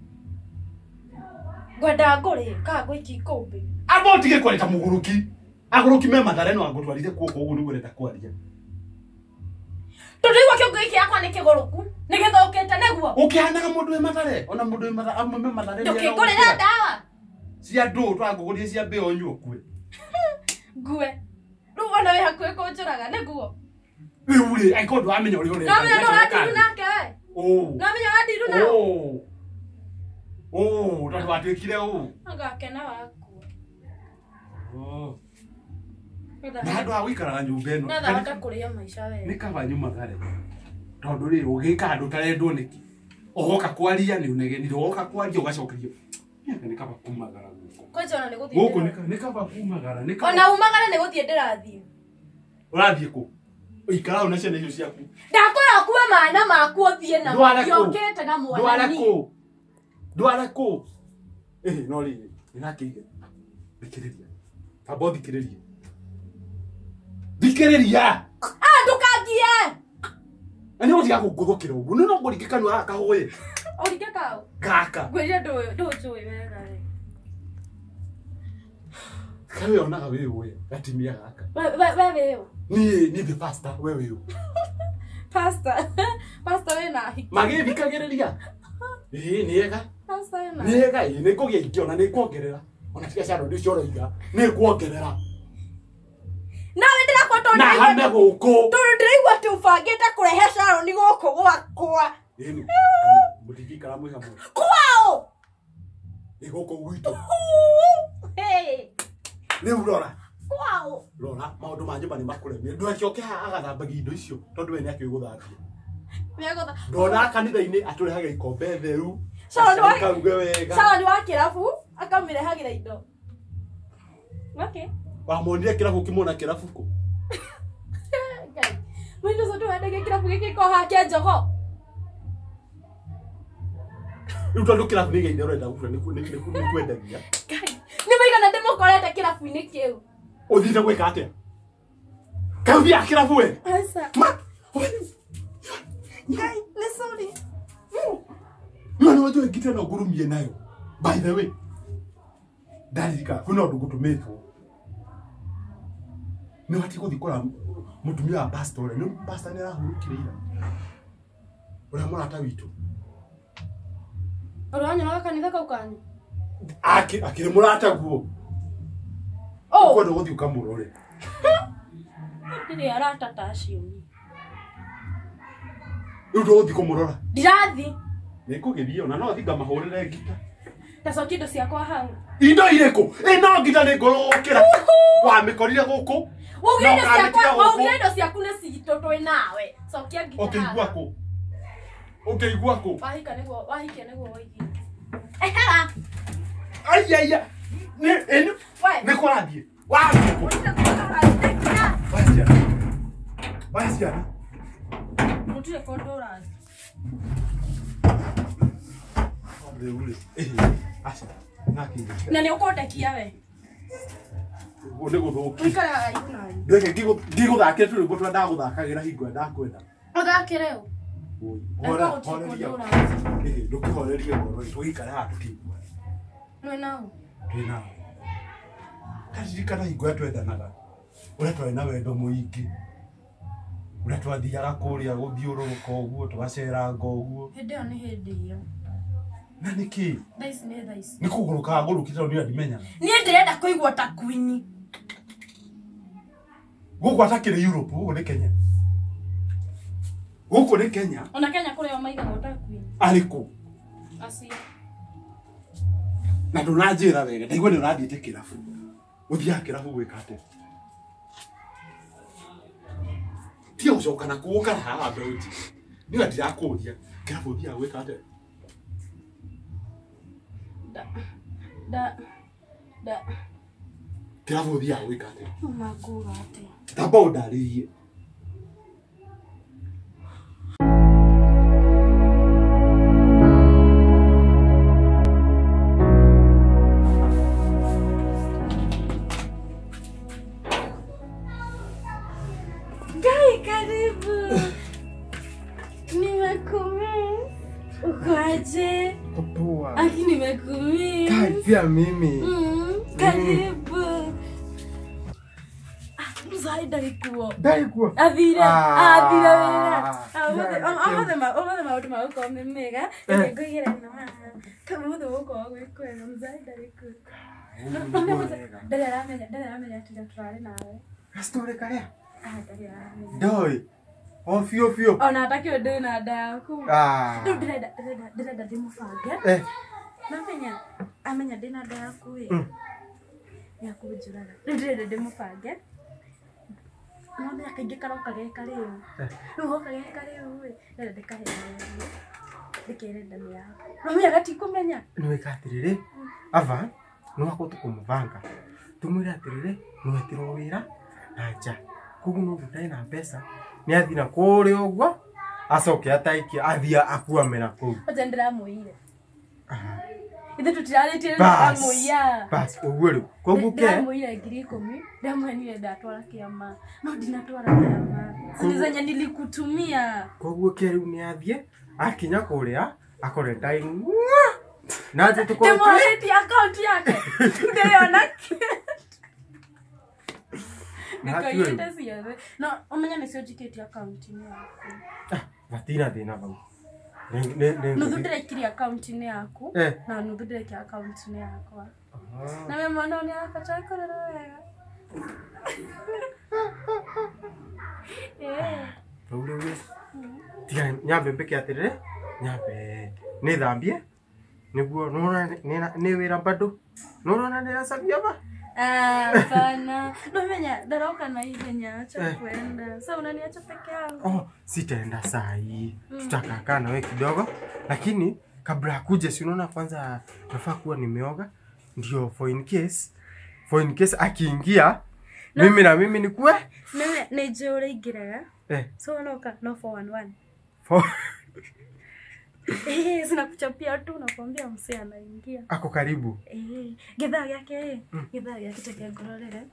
Ngwendaga ngũrĩhe kana ngũikie ikũmbĩ. Amba ũtige kwaria ta mũgũrũki. Agũrũki me Mathare no angũtwarire kuoko ũguo nĩguo ũrenda kwaria. Tondũ igua kĩongo gĩkĩ gĩakwa nĩ kĩgũrũku, nĩ gĩthũkĩte nĩguo. Ũkĩhanaga mũndũ wĩ Mathare, ona mũndũ wĩ Mathare, amwe me Mathare. Ndũkĩngũrĩra ndawa. Cia ndũ twangũgũrire cia mbĩa ũnyue ũkue. Ngue. Rĩu ona wĩ hakuhĩ kũnjũraga nĩguo. Rĩu rĩ, angĩkorwo ndũramenya ũrĩa ũreka. Nĩwamenya ndũrandiru nake we. Ũũ. Nĩwamenya ũrandiru nao. Ũũ. Ũũ, tondũ watuĩkire ũũ. Anga wakua. Oh. Na handũ ha gũikaraga nyũmba ĩno. Na thahota kũrĩa maica wega. Nĩ kaba nyumagare. Tondũ rĩrĩ ũgĩka handũ ũtarendwo nĩkĩ? Ũgoka kwaria nĩ ũnegenire, ũgoka kwaria ũgacokerio. Nĩ kaba kumagara gũkũ. Kwanja ona nĩ gũthiĩ. Gũkũ nĩ kaba kumagara, nĩ kaba. Ona umagara nĩ gũthiĩ ndĩrathiĩ. Ũrathiĩ kũ? Ũikara hau na ciana icio ciaku. Ndakwĩra ũkue mana maku ũthiĩ namo. Ndiokĩte na mwana. Ndwara kũ? Ndwara kũ? Ĩhĩ, no rĩrĩ, nĩndakĩiga. Thikĩrĩria. Amba ũthikĩrĩrie. Thikĩrĩria! Ah, ndũkangie! Na nĩ ũgũtiga kũngũthũkĩra ũguo. Nĩ no ngũringe kanua gaka kahũĩ. Ũringe kaũ? Gaka. Ngwĩrire ndũnjũĩ wega we. Kawe onaga wĩ ũĩ, gatimia gaka. We wĩ ũ? Niĩ the pastor, we wĩ ũ? Pastor. Pastor wĩna hiki. Magĩthikagĩrĩria. Ĩĩ nĩ ega. Pastor wĩna. Nĩ ega, ĩĩ nĩ ngũgĩa ingĩ ona nĩ nguongerera. Ona tiga cia andũ ũcio ũroiga, nĩ nguongerera. Nawe ndĩrakwa tondũ Na hame gũkũ. Tondũ ndĩraigua atĩ ũbangĩte kũrehe Sharon gũkũ gwakwa. Ĩni, mũtingĩikara mwĩ hamwe. Kwao? Nĩ gũkũ gwitũ. Hey. Rĩu rora. Kwao? Rora, maũndũ ma nyũmba nĩ makũremire. Ndũgakĩoke haha agathambagia indo icio tondũ we nĩakĩũĩ gũthambia. Ndona kanitha-inĩ atũrehaga ikombe theru. Akaruge wega. Sharon wa kĩrabu akamĩrehagĩra indo. Okay. Wamuonire kĩrabu ũkĩmuona kĩrabu kũ? Ngai. Mũirĩtu ũcio ndũwendagia kĩrabu gĩkĩ ko haha kĩa njogo. Rĩu tondũ kĩrabu nĩ gĩaine ũrenda gũkua nĩ kwendagia. Ngai, nĩ maigana ndĩmũkorete kĩrabu-inĩ kĩu. Ũthiĩte gwĩka atĩa? Kaĩ ũthiaga kĩrabu we? Aca. Ngai, nĩ sorry. No nĩ wanjũĩ ngita ĩno ngũrumie nayo. By the way, ndaririkana kwĩna ũndũ ngũtũmĩtwo. Nĩ ũbatiĩ gũthiĩ kũrora mũtumia wa pastor ũrĩa. Nĩ pastor nĩ arahurũkire ira. Ũrĩa mũrata witũ. Ũrĩa wanyonaga kanitha kau kanyu? Akĩrĩ mũrata guo. Ũkwenda gũthiĩ ũkamũrore. Ndirĩ arata ta acio niĩ. Rĩu ndũgũthiĩ kũmũrora? Ndirathiĩ. Nĩngũgĩthiĩ ona no thiĩ ngamahũrĩre ngita. Ta cokia indo ciakwa hau. Indo irĩkũ? Ĩno ngita nĩ ngũrũgũkĩra. Wamĩkorire gũkũ. Waugire indo ciaku nĩ citũ twĩ nawe. Cokia ngita haha. Ũkĩigua kũ? Ũkĩigua kũ? Wahika nĩguo, wahikia nĩguo waigire. Ehera. Ai ai. Nĩ ĩno. Nĩ kũrathiĩ. Wathiĩ kũ? Oya ciana. Oya ciana. Gũtirĩ kũndũ ũrathiĩ. Rĩu rĩ. Aca. Na nĩ ũkũndekia we. Ũguo nĩ gũthũkia. Ũikare haraihu na niĩ. Ndweke ndigũthakĩre tũrwĩmbo tũrĩa ndagũthakagĩra hingo ĩrĩa ndakwenda. Ũthakĩre ũ? Horeria. Ndũkĩhorerie ngoro tũgĩikare haha tũkĩiguane. Mwĩ na ũ? Twĩ nao. Ndaririkana hingo ĩrĩa twendanaga. Ũrĩa twarĩ na wendo mũingĩ. Ũrĩa twathiaga kũrĩa gũthiũrũrũka ũguo, tũgaceranga ũguo. Hĩndĩ ĩyo nĩ hĩndĩ ĩyo. Na nĩkĩ? Thaa ici nĩ thaa ici. Nĩ kũgũrũka ngũrũkĩte tondũ niĩ ndimenyaga. Niĩ ndĩrenda kũigua ta queen. Gũkũ atakĩrĩ Europe, gũkũ nĩ Kenya. Gũkũ nĩ Kenya. Ona Kenya kũrĩ o maigagwo ta queen. Arĩkũ? Acio. Na ndũnanjĩra wega, ndaigua nĩ ũrathiĩte kĩrabu. Ũthiaga kĩrabu gwĩka atĩa? Tiga gũcoka na kũu ũkara haha mbeũ njĩthĩ. Niĩ ndirakũria, kĩrabu ũthiaga gwĩka atĩa? Da da. Kĩrabu ũthiaga gwĩka atĩa? Ona nguga atĩa? Tamba ũndarĩrie. Ngai, karibu. Nimekumiss. Uko aje? Poa. Aki nimekumiss. Kai pia mimi. Karibu. Mzai ndarĩ kuo. Ndarĩ kuo. Athire, athire wĩra. Ũmũthĩ maũndũ magũkorwo me mega. Reke ngũigĩre ĩno haha. Ũmũthĩ gũgũkorwo gwĩ kwega. Mzai ndarĩ kuo. Ndarĩ aramenya, ndarĩ aramenya atĩ tũrarĩ nawe. Gastori karĩa? Ndarĩ aramenya. Ndoĩ. O biũ biũ. Ona atakĩũĩ ndĩ na nda yaku. Rĩu ndĩrenda ndĩmũbange. Namenya, amenya ndĩ na nda yaku ĩ. Nĩakũnjũraga. Rĩu ndĩrenda ndĩmũbange. Nona kaingĩ karoka ge karĩu. Rĩu goka ge karĩu ĩ, ndĩrenda ndĩkahenererie. Ndĩkere nda nĩ yaku. Nomenya gatikũmenya. Nĩ wĩka atĩrĩrĩ, ava nĩ wakorwo tũkũmũbanga. Tũmwĩre atĩrĩrĩ, nĩ wetirwo wĩra na nja. Koguo no ndarĩ na mbeca. Nĩ athiĩ na kũrĩa ũguo, acoke ataikie, athiĩ akuame na kũu. Acha ndĩramũiyire. Ithuĩ tũtirarĩtie ndĩramũiya. Bas, ũguo rĩu. Koguo ke? Ndĩramũiyire 10,000, ndĩramũhenire ndatwara kĩama. No ndinatwara kĩama. Ni zenye nilikutumia. Koguo ke rĩu nĩ athiĩ, akinya kũrĩa, akore ndai. Na atĩ tũkorwo Ndĩmũhĩtie akaunti yake. Ndĩrĩona kĩ. Nĩkaiyĩte ciothe. No ũmenye nĩcio njikĩtie akaunti-inĩ yaku. Gatirĩ thĩna vau. Nuthu ndĩraikirie akaunti-inĩ yaku na nuthu ndĩraikia akaunti-inĩ yakwa. Na we mwana ũyũ nĩarabatara kũrerwo wega. Rĩu rĩu tiga nyambe mbĩke atĩrĩrĩ, nyambe nĩthambie nĩguo nĩwona nĩ wĩra bado. Nĩũrona ndĩracabia ba? Hapana. Nomenya ndaroka na ihenya, acha kwenda. Sasa unaniacha peke yangu. Oh, sitaenda saa hii. Tutakaa na wewe kidogo, lakini kabla akuje si unaona kwanza nafaa kuwa nimeoga ndio for in case akiingia mimi na mimi nikuwe mimi nijue uraingiraga. So unaoka no 411. Zinakuchapia tu nakwambia msee anaingia. Ako karibu. Githaa yake githaa yake teke ngororere.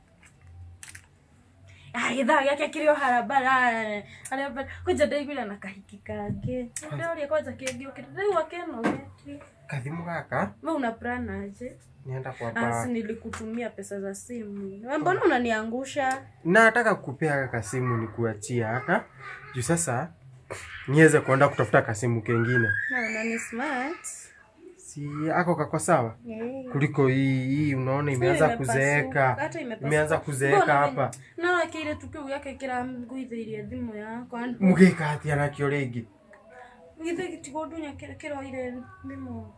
Githaa yake kiri o harabara. Arĩa kwanja ndaiguire na kahiki kangĩ. Ndĩroria kwanja kĩngĩũkĩra. Rĩu akenogetie. Kathimu gaka? Wewe una plan aje? Nienda kwamba. Asi nilikutumia pesa za simu. Wewe mbona unaniangusha? Nataka kukupea kaka simu nikuachia haka. Juu sasa niweze kuenda kutafuta kasimu kengine. Na ni smart. Si ako kako sawa? Kuliko hii unaona imeanza kuzeeka. Imeanza kuzeeka hapa. Na kile tukio yake kila mguithirie thimu yakwa. Mugika atia nakio ringi. Githe tigondunya kiroire thimu.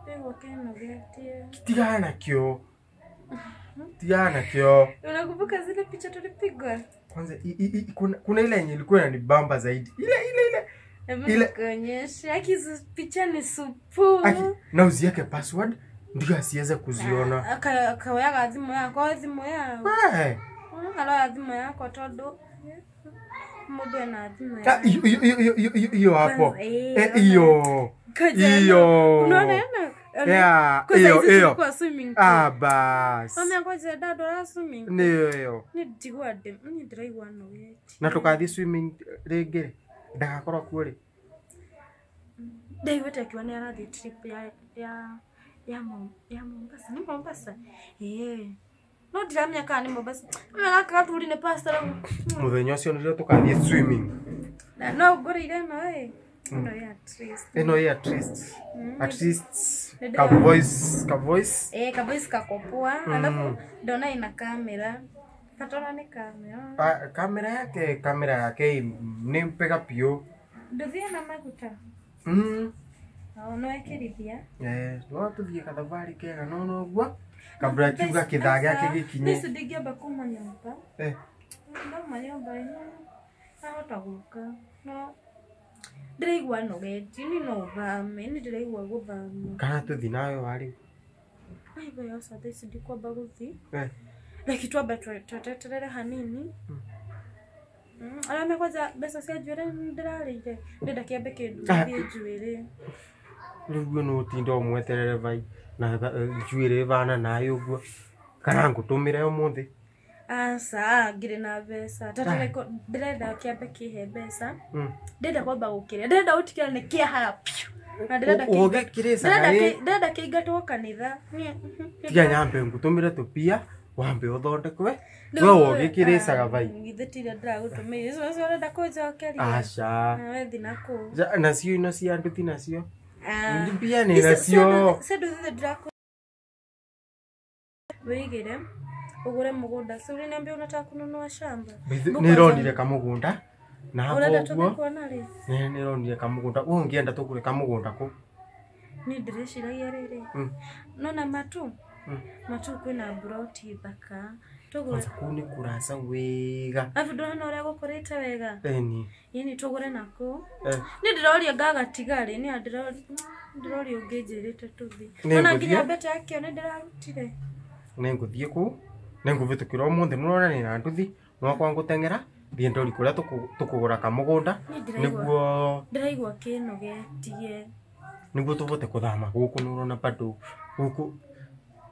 Rĩu akenogetie. Tigana nakio. Tigana nakio. Unakumbuka zile picha tulipigwa? Kwanza kuna ile yenye ilikuwa inanibamba zaidi. Ile ile kuonyesha haki picha ni supu. Aki na uziweke password ndio asiweze kuziona. Akaoyaga thimu yako thimu yao. Eh. Aloya thimu yako tondu mundu ena thimu yako. Hiyo hapo. Hiyo. Hiyo. Unaona yana? Yeah, hiyo hiyo. Ah bas. Mami ngoja dado la swimming. Ndio hiyo. Ni ndigwa ndem, ni ndiraigua nogeti. Na tukathi swimming ringi ndagakorwo kuo ri. Ndaiguĩte akiwa nĩ arathiĩ trip ya Mombasa. Nĩ Mombasa? No ndiramenya kana nĩ Mombasa. Gaka gaturi nĩ pastor. Mũthenya ũcio nĩrĩo tũkathiĩ swimming. Na no ngũrĩire ĩno ĩ. Ĩno ya at least. Ĩno ya at least. At least ka voice, ka voice. Ka voice kakopoa. Alafu ndona ina kamera. Katona nĩ kamera. Kamera yake nĩ mpega piũ. Ndũthiĩ na maguta. No ekĩrithia. No tuthiĩ kathabarĩ kega no noguo. Kabla kiuga kithaa gĩake gĩkinye. Niĩ ndingĩamba kuma nyũmba. Ndauma nyũmba ĩno ahota gũka. No ndĩraigua nogeti ni no thame, ni ndĩraigua gũthama. Kana tũthiĩ nawe warĩ. Ai we oca thaa ici ndikwamba gũthiĩ. Reke twambe tweterere hanini. Arĩa kwanja mbeca cia njuĩrĩ ndĩrarĩire. Ndĩrenda kĩambe kĩndutithie njuĩrĩ. Rĩu no ũtinde ũmweterere vai na njuĩrĩ ĩbana naĩ ũguo. Kana ngũtũmĩre ũmũthĩ. Aca ngirĩ na mbeca. Ndĩrenda kĩambe kĩhe mbeca. Ndĩrenda kwamba gũkĩrĩa. Ndĩrenda gũtigĩrĩra nĩ kĩahara piũ. Na ndĩrenda ndĩrenda kĩingatwo kanitha. Tiga nyambe ngũtũmĩre tũpia. Wambe ũthondekwe. We ũgĩkĩrĩcaga vai. Githĩ ti iria ndĩragũtũmĩire. Icio ũcio ũrenda kũnjokeria. Aca. Nawe thiĩ nakũu. Nacio ino cia nduthi nacio. Mbia nĩ nacio. Cia nduthi ndĩrakũ. Wĩigĩre ũgũre mũgũnda. Si uliniambia unataka kununua shamba. Nĩronire kamũgũnda. Na hapo ũrenda ũguo. tũthiĩ kuona rĩ? Nĩronire kamũgũnda. Ũũ ũngĩenda tũgũre kamũgũnda kũ? Niĩ ndĩreciragia rĩrĩ. Nona matu. Matu kwĩna broti thaka. Tũgũre. Kwanza kũu nĩ kũraca wega. Alafu ndũrona ũrĩa gũkũrĩte wega. Ĩni. Ĩni tũgũre nakũu. Niĩ ndĩroria ngagatiga rĩ, niĩ ndĩroria ũngĩnjĩrĩte tũthiĩ. Ona nginya mbete yakĩo nĩ ndĩrarutire. Nĩngũthiĩ kũu. Nĩngũbĩtũkĩra ũmũthĩ nĩũrona nĩ nduthi. Nwakwa ngũteng'era thiĩ ndori kũrĩa tũkũgũra kamũgũnda nĩguo ndĩraigua kĩnogetie. Nĩguo tũbote kũthama gũkũ nĩũrona bado gũkũ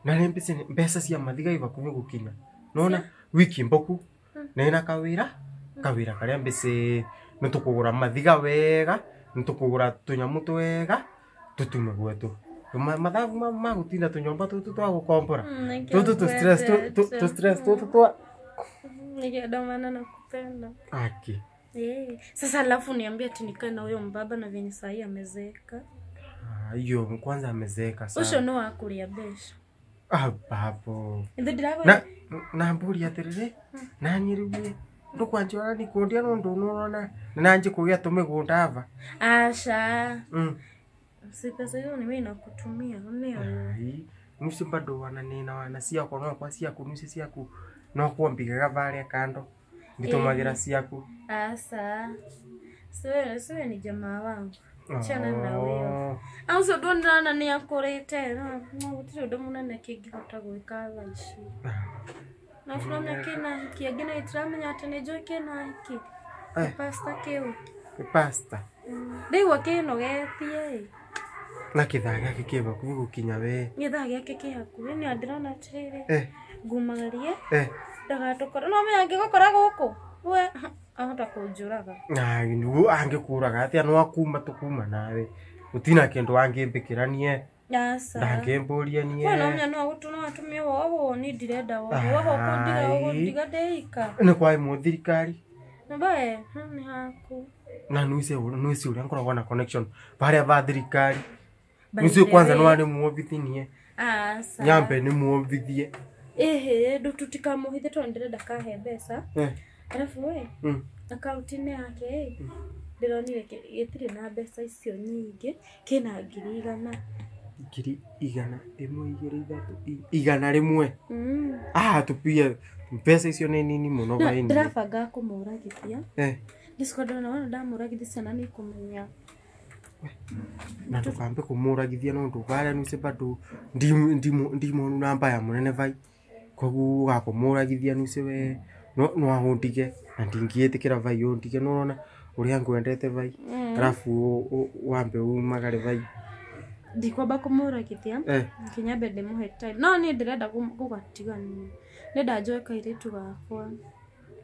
na nĩ mbeca cia mathiga ibakuhĩ gũkinya. Nĩwona wiki mboku nĩna kawĩra karĩa mbici nĩtũkũgũra mathiga wega nĩtũkũgũra tũnyamũ twega tũtume gwetũ. Mathabu ma gũtinda tũnyũmba tũtũ twa gũkombora. Tũtũ tũ stress tũ stress tũtũ twa ndio maana nakupenda. Aki. Sasa alafu niambie ati nikae na huyo mbaba na venye sahi amezeeka. Hiyo kwanza amezeeka sana. Ucio no akuria mbeca. Babu. Na na mburi atiriri na nyiriwe ndukwanjora ni kundia no ndunurona na nje kugia tumigunda ava. Aca. Si pesa hiyo ni mimi nakutumia ndio. Ai, musi bado wananena wana ciakwa no kwa ciaku nusi ciaku no kuombigaga varia kando ngitumagira ciaku. Aca. Siwe ni jamaa wangu. Chana na wewe. Au so ndona ni akurite no gutiri undu munene kingihota gwika thaa ici. Na turamenya kina hiki angĩ na itiramenya atĩ nĩ njũĩ kĩna hiki. Pasta kĩu. Pasta. Ndĩgua kĩnogetie. Na kĩthaa gĩake kĩ hakuhĩ gũkinya we. Gĩthaa gĩake kĩ hakuhĩ nĩ ndĩrona atĩrĩrĩ. Ngumagarie. Ndagatũkora. No menya angĩgũkora gũkũ. We ahota kũnjũraga. Na nĩguo angĩkũraga atĩa no akuma tũkuma nawe. Gũtina kĩndũ angĩmbĩkĩra niĩ. Aca. Ndangĩmbũria niĩ. We no menya no agũtũma atumie wohwo ni ndirenda wohwo. Wohwo kũndiga ũgũndiga ndĩika. Nĩ kwa ĩmwe thirikari. Mbae nĩ haku. Na nuice ũrĩa ngoragwo na connection barĩa ba thirikari. Nuice kwanza no arĩ muobithi niĩ. Aca. Nyambe nĩ muobithie. Ehe ndũtutikamuhithe tondũ ndĩrenda kahe mbeca. Arabu we akaunti-inĩ yake ndĩronire gĩtirĩ na mbeca icio nyingĩ kĩna 100,000. 100,000 1 2 3 100. Ah tupie mbeca icio nĩ nini mũno baini. Ndĩrabanga kũmũragithia. Ndiciko ndona wona ndamũragithia ciana nĩ ikũmenya. Na ndũkambe kũmũragithia no ndũbarĩa nuice bado ndimonu namba ya mũnene vai. Koguo ũgakũmũragithia nuice we no ahũndige na ndingĩĩtĩkĩra vai ũndige no ũrona ũrĩa ngwendete vai. Arabu wambe umagare vai. Ndikwamba kũmũragithia nginya mbe ndĩmũhe time. No niĩ ndĩrenda gũgatigania. Ndĩrenda njoe kairĩtu gakwa.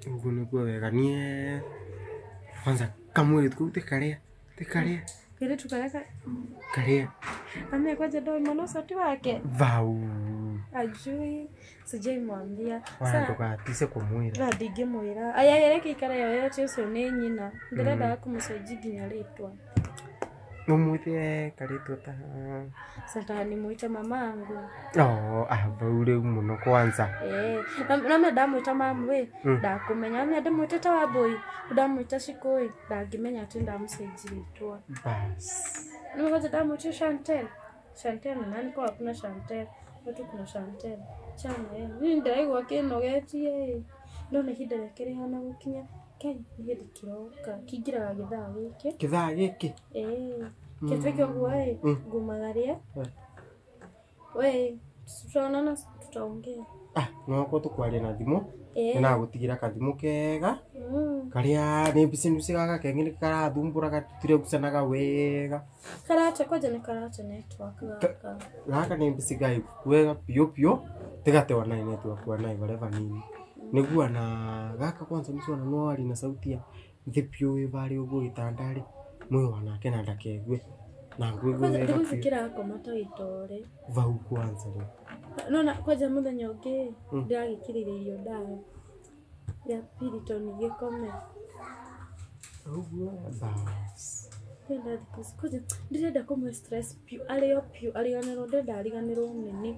Ũguo nĩguo wega niĩ kwanza kamwĩrĩtu kau ti karĩa ti karĩa. Kairĩtu karĩa karĩa. Amia kwanja ndoĩ mũno sauti wake. Vau. Ajui sijaimwambia. Wana ndũgatice kũmwĩra. Na ndingĩmwĩra. Aya reke ikare yoyote ũcio nĩ nyina. Ndĩrenda kũmũcenjia nginya rĩtwa. Ũmwĩte karĩtwa ta Sasa nimuite mamangu. Oh, vau rĩu mũno kwanza. Na ndamwĩta mamu we ndakũmenya. Na ndamwĩte ta Wambui, ndamwĩta Shikoi, ndangĩmenya atĩ ndamũcenjia rĩtwa. Bas. Nimekuja ndamwĩta Chantel. Chantel nani kwa hakuna Chantel. Watu kuna Chantel. Chana ni ndĩraigua kĩnogetie. Ndona ihinda rĩake rĩhana gũkinya. Kai nĩ hĩndĩ kĩroka. Kĩingĩraga gĩthaa gĩkĩ. Gĩthaa gĩkĩ? Kĩtuĩke ũguo ĩ ngumagarie. We tutaonana tutaongea. No ko tũkwaria na thimũ. Nĩnagũtigĩra kathimũ kega. Karĩa nĩ mbica nuice gaka kengĩ nĩ karathumbũra gatiregucanaga wega. Karate kwanja nĩ karate network gaka. Gaka nĩ mbica gai wega piũ piũ tigatewa naĩ network wa naĩ barĩa vanini. Nĩguo na gaka kwanza nĩcio ona no ari na sauti ya thĩ piũ wĩ barĩa ũguo gĩtanda-rĩ mwĩ wanake na ndakegue. Na ngũigue wega piũ. Thikũ ici kĩrakoma ta gĩtore. Vau kwanza rĩu. Nona kwanja mũthenya ũngĩ ndĩragĩkĩrĩire irio ndawa ya Piriton gĩkome. Ũguo bas. Ndĩrenda thikũ ici kwanja ndĩrenda kũmũhe stress piũ arĩo piũ ariganĩrwo ndĩrenda ariganĩrwo nĩ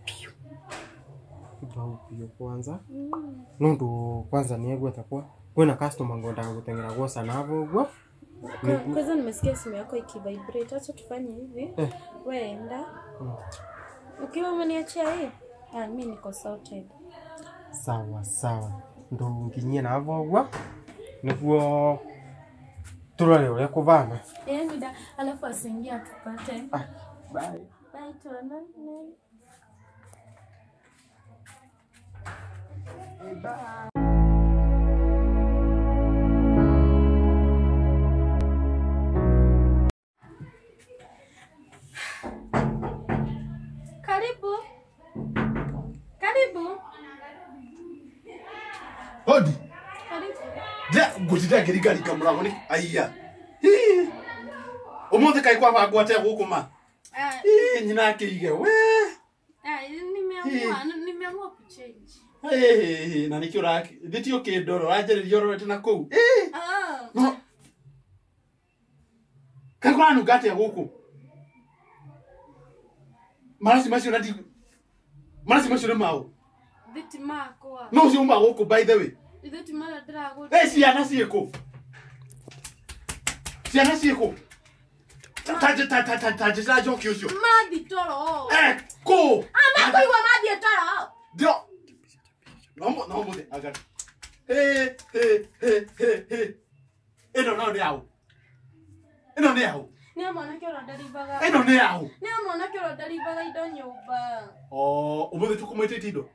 piũ. Vau piũ kwanza. Nũndũ kwanza nĩ kwa kwĩna customer ngwendaga gũteng'era gwoca navo ũguo. Kwanza nimesikia simu yako ikivibrate. Acha tufanye hivi. Wewe enda. Ukiwa umeniachia hii, mimi niko sorted. Sawa sawa. Ndo nginyie navo ũguo nĩguo tũrore ũrĩa kũbana. Yaani alafu asiingie tupate. Bye. Bye tuonane. Bye. Karibu. Karibu. Hodi. Karibu. Ja, ngũtinda ngĩringaringa mũrango nĩ aiya. Ũmũthĩ kaĩ kwabangwo atĩa gũkũ ma? Nyina akĩige we. Nimeamua kuchange. Na nĩkĩo ũrakĩ thĩ ũkĩndora ũranjarĩria ũrorete na kũu. No. Kaĩ kũranunga atĩa gũkũ? Maraci macio na maraci macio nĩ maũ. Thitima makwa. No ũcio uma gũkũ by the way. Thitima marĩa ndĩragũra. Ciana ciĩkũ? Ciana ciĩkũ? Ta njĩra njoki ũcio. Mathiĩ toro. Kũ? Makũigua mathiĩ toro. Ndio. No mũthĩ aga. He he he he he. Ĩno nayo nĩ yaũ? Ĩno nĩ yaũ? Nĩ mwanake ũrĩa ndaribaga. Ĩno nĩ yaũ? Nĩ mwanake ũrĩa ndaribaga indo nyũmba. Ũmũthĩ tũkũmwĩtĩtie indo?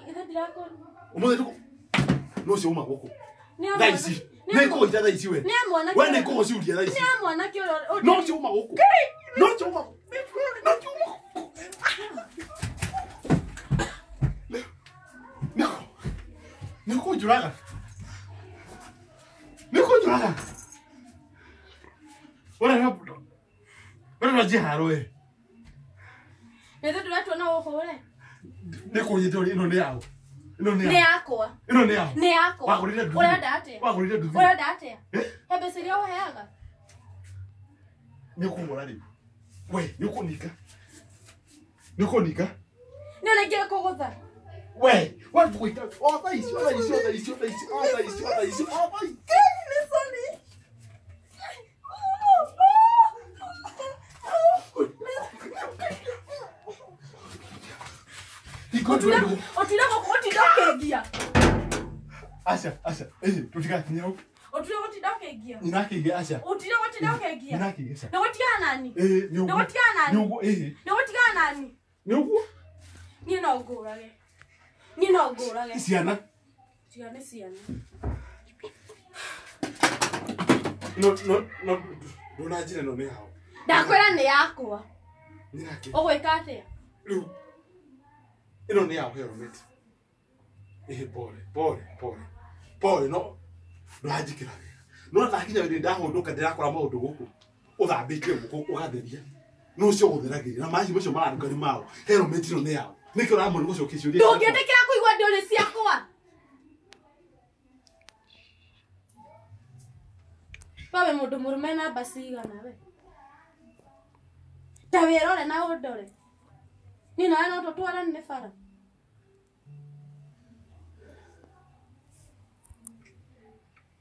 Ithe ndirakũ. Ũmũthĩ tũkũ. No ũcio uma gũkũ. Thaa ici. Nĩ kũgũita thaa ici we. Nĩ mwanake. We nĩ kũgũcuria thaa ici. Nĩ mwanake ũrĩa. No ciuma gũkũ. No ciuma. No ciuma. Nĩ kũnjũraga. Nĩ kũnjũraga. Ũrĩa njiharo we. Nĩ thĩ ndũretua no ũhũre. Nĩ kũnyita ĩno nĩ yao. Ĩno nĩ Nĩ yakwa. Ĩno nĩ yao. Nĩ yakwa. Wagũrire nduthi. Ũrenda atĩa? Wagũrire nduthi. Ũrenda atĩa? He mbeca iria ũheaga. Nĩ ũkũhũra rĩu. We, nĩ ũkũninga. Nĩ ũkũninga. Nĩ ũrĩa kũgũtha. We, wagũita. O thaa ici, o thaa ici, o thaa ici, o thaa ici, o thaa ici, o thaa ici, o thaa ici. Nĩ sorry. Ũtire gũtinda ũkĩngia. Aca, aca. Ĩĩ, tũtigakinya hau. Ũtire gũtinda ũkĩngia. Nĩnakĩiga aca. Ũtire gũtinda ũkĩngia. Nĩnakĩiga aca. Nĩ gũtigana nani? Ĩĩ, nĩ ũguo. Nĩ gũtigana nani? Nĩ ũguo, ĩĩ. Nĩ gũtigana nani? Nĩ ũguo. Niĩ no ngũrage. Niĩ no ngũrage. Ciana. Tiga nĩ ciana. No, no, no, ndũnanjĩra ĩno nĩ yao. Ndakwĩra nĩ yakwa. Nĩnakĩ. Ũgwĩka atĩa? Rĩu ĩno nĩ yao helmet. Ĩĩ, pole, pole, pole. Pole, no ndũranjĩkĩra wega. No ndakinya wĩra ndahũndũka ndĩrakora maũndũ gũkũ. Ũthambĩtie gũkũ ũgatheria. No ũcio ũgũtheragĩria na maci macio mararuga nĩ mao. Helmet ĩno nĩ yao. Nĩkĩo ũramũra gũcokia ciũria. Ndũngĩtĩkĩra kũigua ndũrĩ ciakwa. Wawe mũndũ mũrũme namba cigana we? Ta wĩrore na ũndore. Niĩ nawe no tũtwarane bara.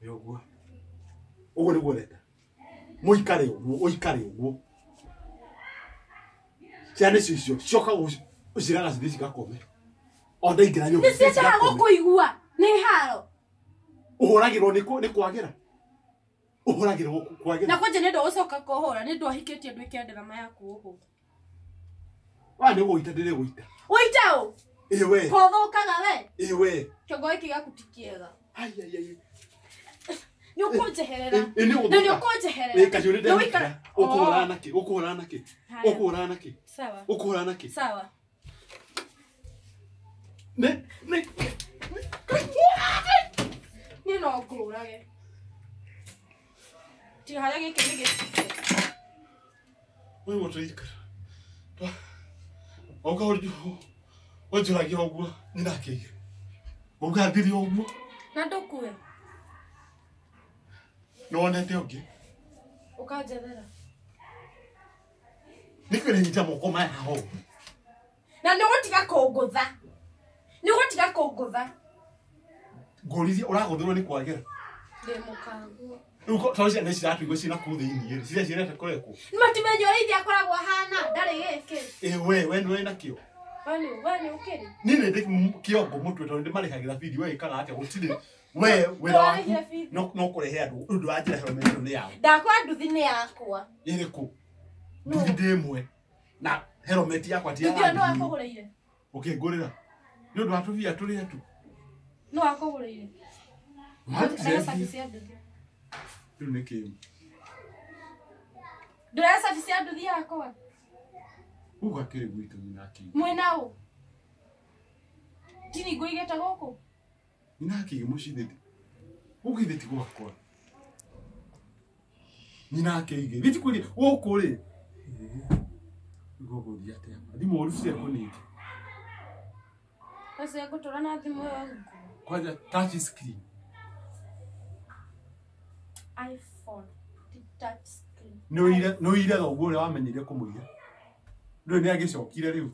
Nĩ ũguo. Ũguo nĩguo ũrenda. Mũikare ũguo, ũikare ũguo. Ciana icio icio cioka ũciraga cithiĩ cigakome. O ndaingĩra nyũmba. Nĩ ciendaga gũkũigua. Nĩ haro. Ũhũragĩrwo nĩ kwagĩra. Ũhũragĩrwo kwagĩra. Na kwanja nĩ ndũgũcoka kũhũra, nĩ ndwahikĩtie nduĩke nderema yaku ũhũra. Wa nĩ gũita ndĩrĩgũita. Ũita ũ? Ĩĩ we. Kothũkaga we. Ĩĩ we. Kĩongo gĩkĩ gĩaku ti kĩega. Ai ai ai. Nĩ ũkũnjeherera. Ĩ nĩ ũgũthũka. Nĩ ũkũnjeherera. Ĩ kacio nĩ ndehikira. Ũkũhũra nakĩ? Ũkũhũra nakĩ? Ũkũhũra nakĩ? Sawa. Ũkũhũra nakĩ? Sawa. Nĩ nĩ Niĩ no ngũrage. Tiga harĩa gĩkĩ nĩ gĩciko. Ũyũ mũtũikara. Oka ũnjũragia ũguo nĩndakĩige. Ũngathirie ũguo. Na ndũkue. Nĩwonete ũngĩ. Ũkanjethera. Nĩkĩ ũrenyita moko maya haha ũguo? Na nĩũgũtiga kũngũtha. Nĩũgũtiga kũngũtha. Ngũririe ũragũthĩrwo nĩ kwagĩra. Ndĩ mũkanguo. Rĩu tondũ ciana ici ciratũigua ciĩ nakũu thĩinĩ rĩ, ciria ciendete kũrekwo. Matimenya ũrĩa ithe akoragwo ahana, ndarĩ gĩkĩ. Ĩ we, we nĩwe nakĩo. We nĩ ũkĩrĩ? Niĩ nĩ ndĩ kĩongo mũtwe tondũ ndĩmarĩhagĩra bithi, we wĩkaga atĩa? Gũtirĩ. We wĩra waku no kũrehe andũ, rĩu ndũranjĩra helmet ĩno nĩ yao. Ndakwa nduthi nĩ yakwa. Ĩrĩkũ? Nduthi ndĩ ĩmwe. Na helmet yakwa ti ya. Nduthi ĩyo nĩ wakũgũrĩire? Ũkĩngũrĩra. Nĩ ũndũ wa tũbia tũrĩa tu. Nĩ wakũgũrĩire? Rĩu nĩ kĩĩ? Ndũrera cabi cia nduthi yakwa. Uga kĩrĩ gwitũ nyina akĩige. Mwĩna ũ? Tini ngũigĩte gũkũ? Nyina akĩige mũciĩ thĩ. Gũkũ ithe ti gwakwa. Nyina akĩige. Gĩti kwĩrie gũkũ rĩ. Gũgũthiĩ atĩa? Thimũ ũru ciakũ ningĩ. Sasa ngũtũra na thimũ ĩyo nguo. Kwanja touch screen. iPhone ti touch screen. Nĩ ũire thoguo ũrĩa wamenyire kũmũiya. Rĩu nĩ agĩcokire rĩu.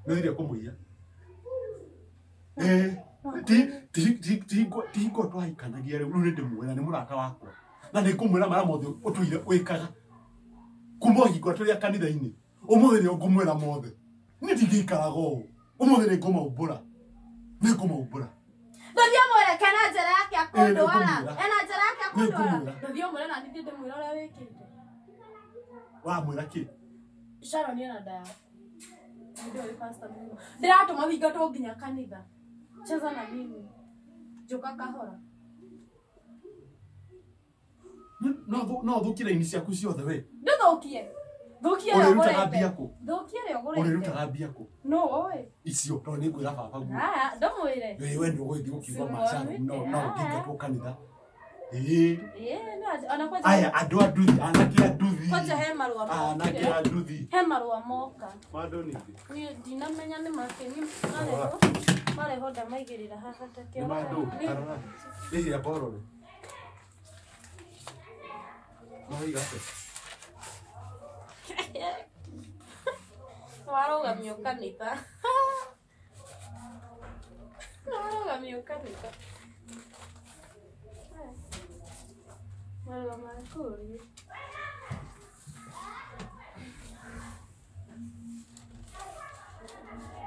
Nĩ ũire kũmũiya. Ti hingo twahikanagia rĩu, rĩu nĩ ndĩmwĩra nĩ mũrata wakwa. Na nĩ ngũmwĩra marĩa mothe ũtũire wĩkaga. Kuma o hingo tũrĩ a kanitha-inĩ. Ũmũthĩ nĩ ngũmwĩra mothe. Niĩ ndingĩikaraga ũũ. Ũmũthĩ nĩ ngũmaumbũra. Nĩ ngũmaumbũra. Ndathiĩ ũmwĩre kana njĩra yake ya kũndwara. Ena njĩra yake ya kũndwara. Ndathiĩ ũmwĩre na nithiĩ ndĩmwĩre ũrĩa wĩkĩte. Wamwĩra kĩ? Sharon ena nda yaku. Ndio pastor mũno. Ndĩratũma wĩingatwo nginya kanitha. Cheza na mimi. Njoka kahora. No thũkie raini ciaku ciothe we. Ndũthũkie. Thũkia Ũrĩrutaga mbia kũ? Thũkia rĩ ũgũrĩte. Ũrĩrutaga mbia kũ? No oĩ. Icio tondũ nĩ ngwĩra baba guo. Aya, ndũmwĩre. We nĩ ũgũgĩthiĩ gũkiuga macaru no ũngĩingatwo kanitha. Ĩĩ. Ĩĩ, no ona kwanja. Aya andũ a nduthi, anake a nduthi. Kwanja he marũa moka. Anake a nduthi. He marũa moka. Mandũ ningĩ. Niĩ ndinamenya nĩ make nĩ marehwo ndamaigĩrĩra haha ta Nĩ mandũ, tarora. Ĩhĩ amba ũrore. No waiga atĩa? Warũgamio kanitha. Warũgamio kanitha. Marũa ma kũũria.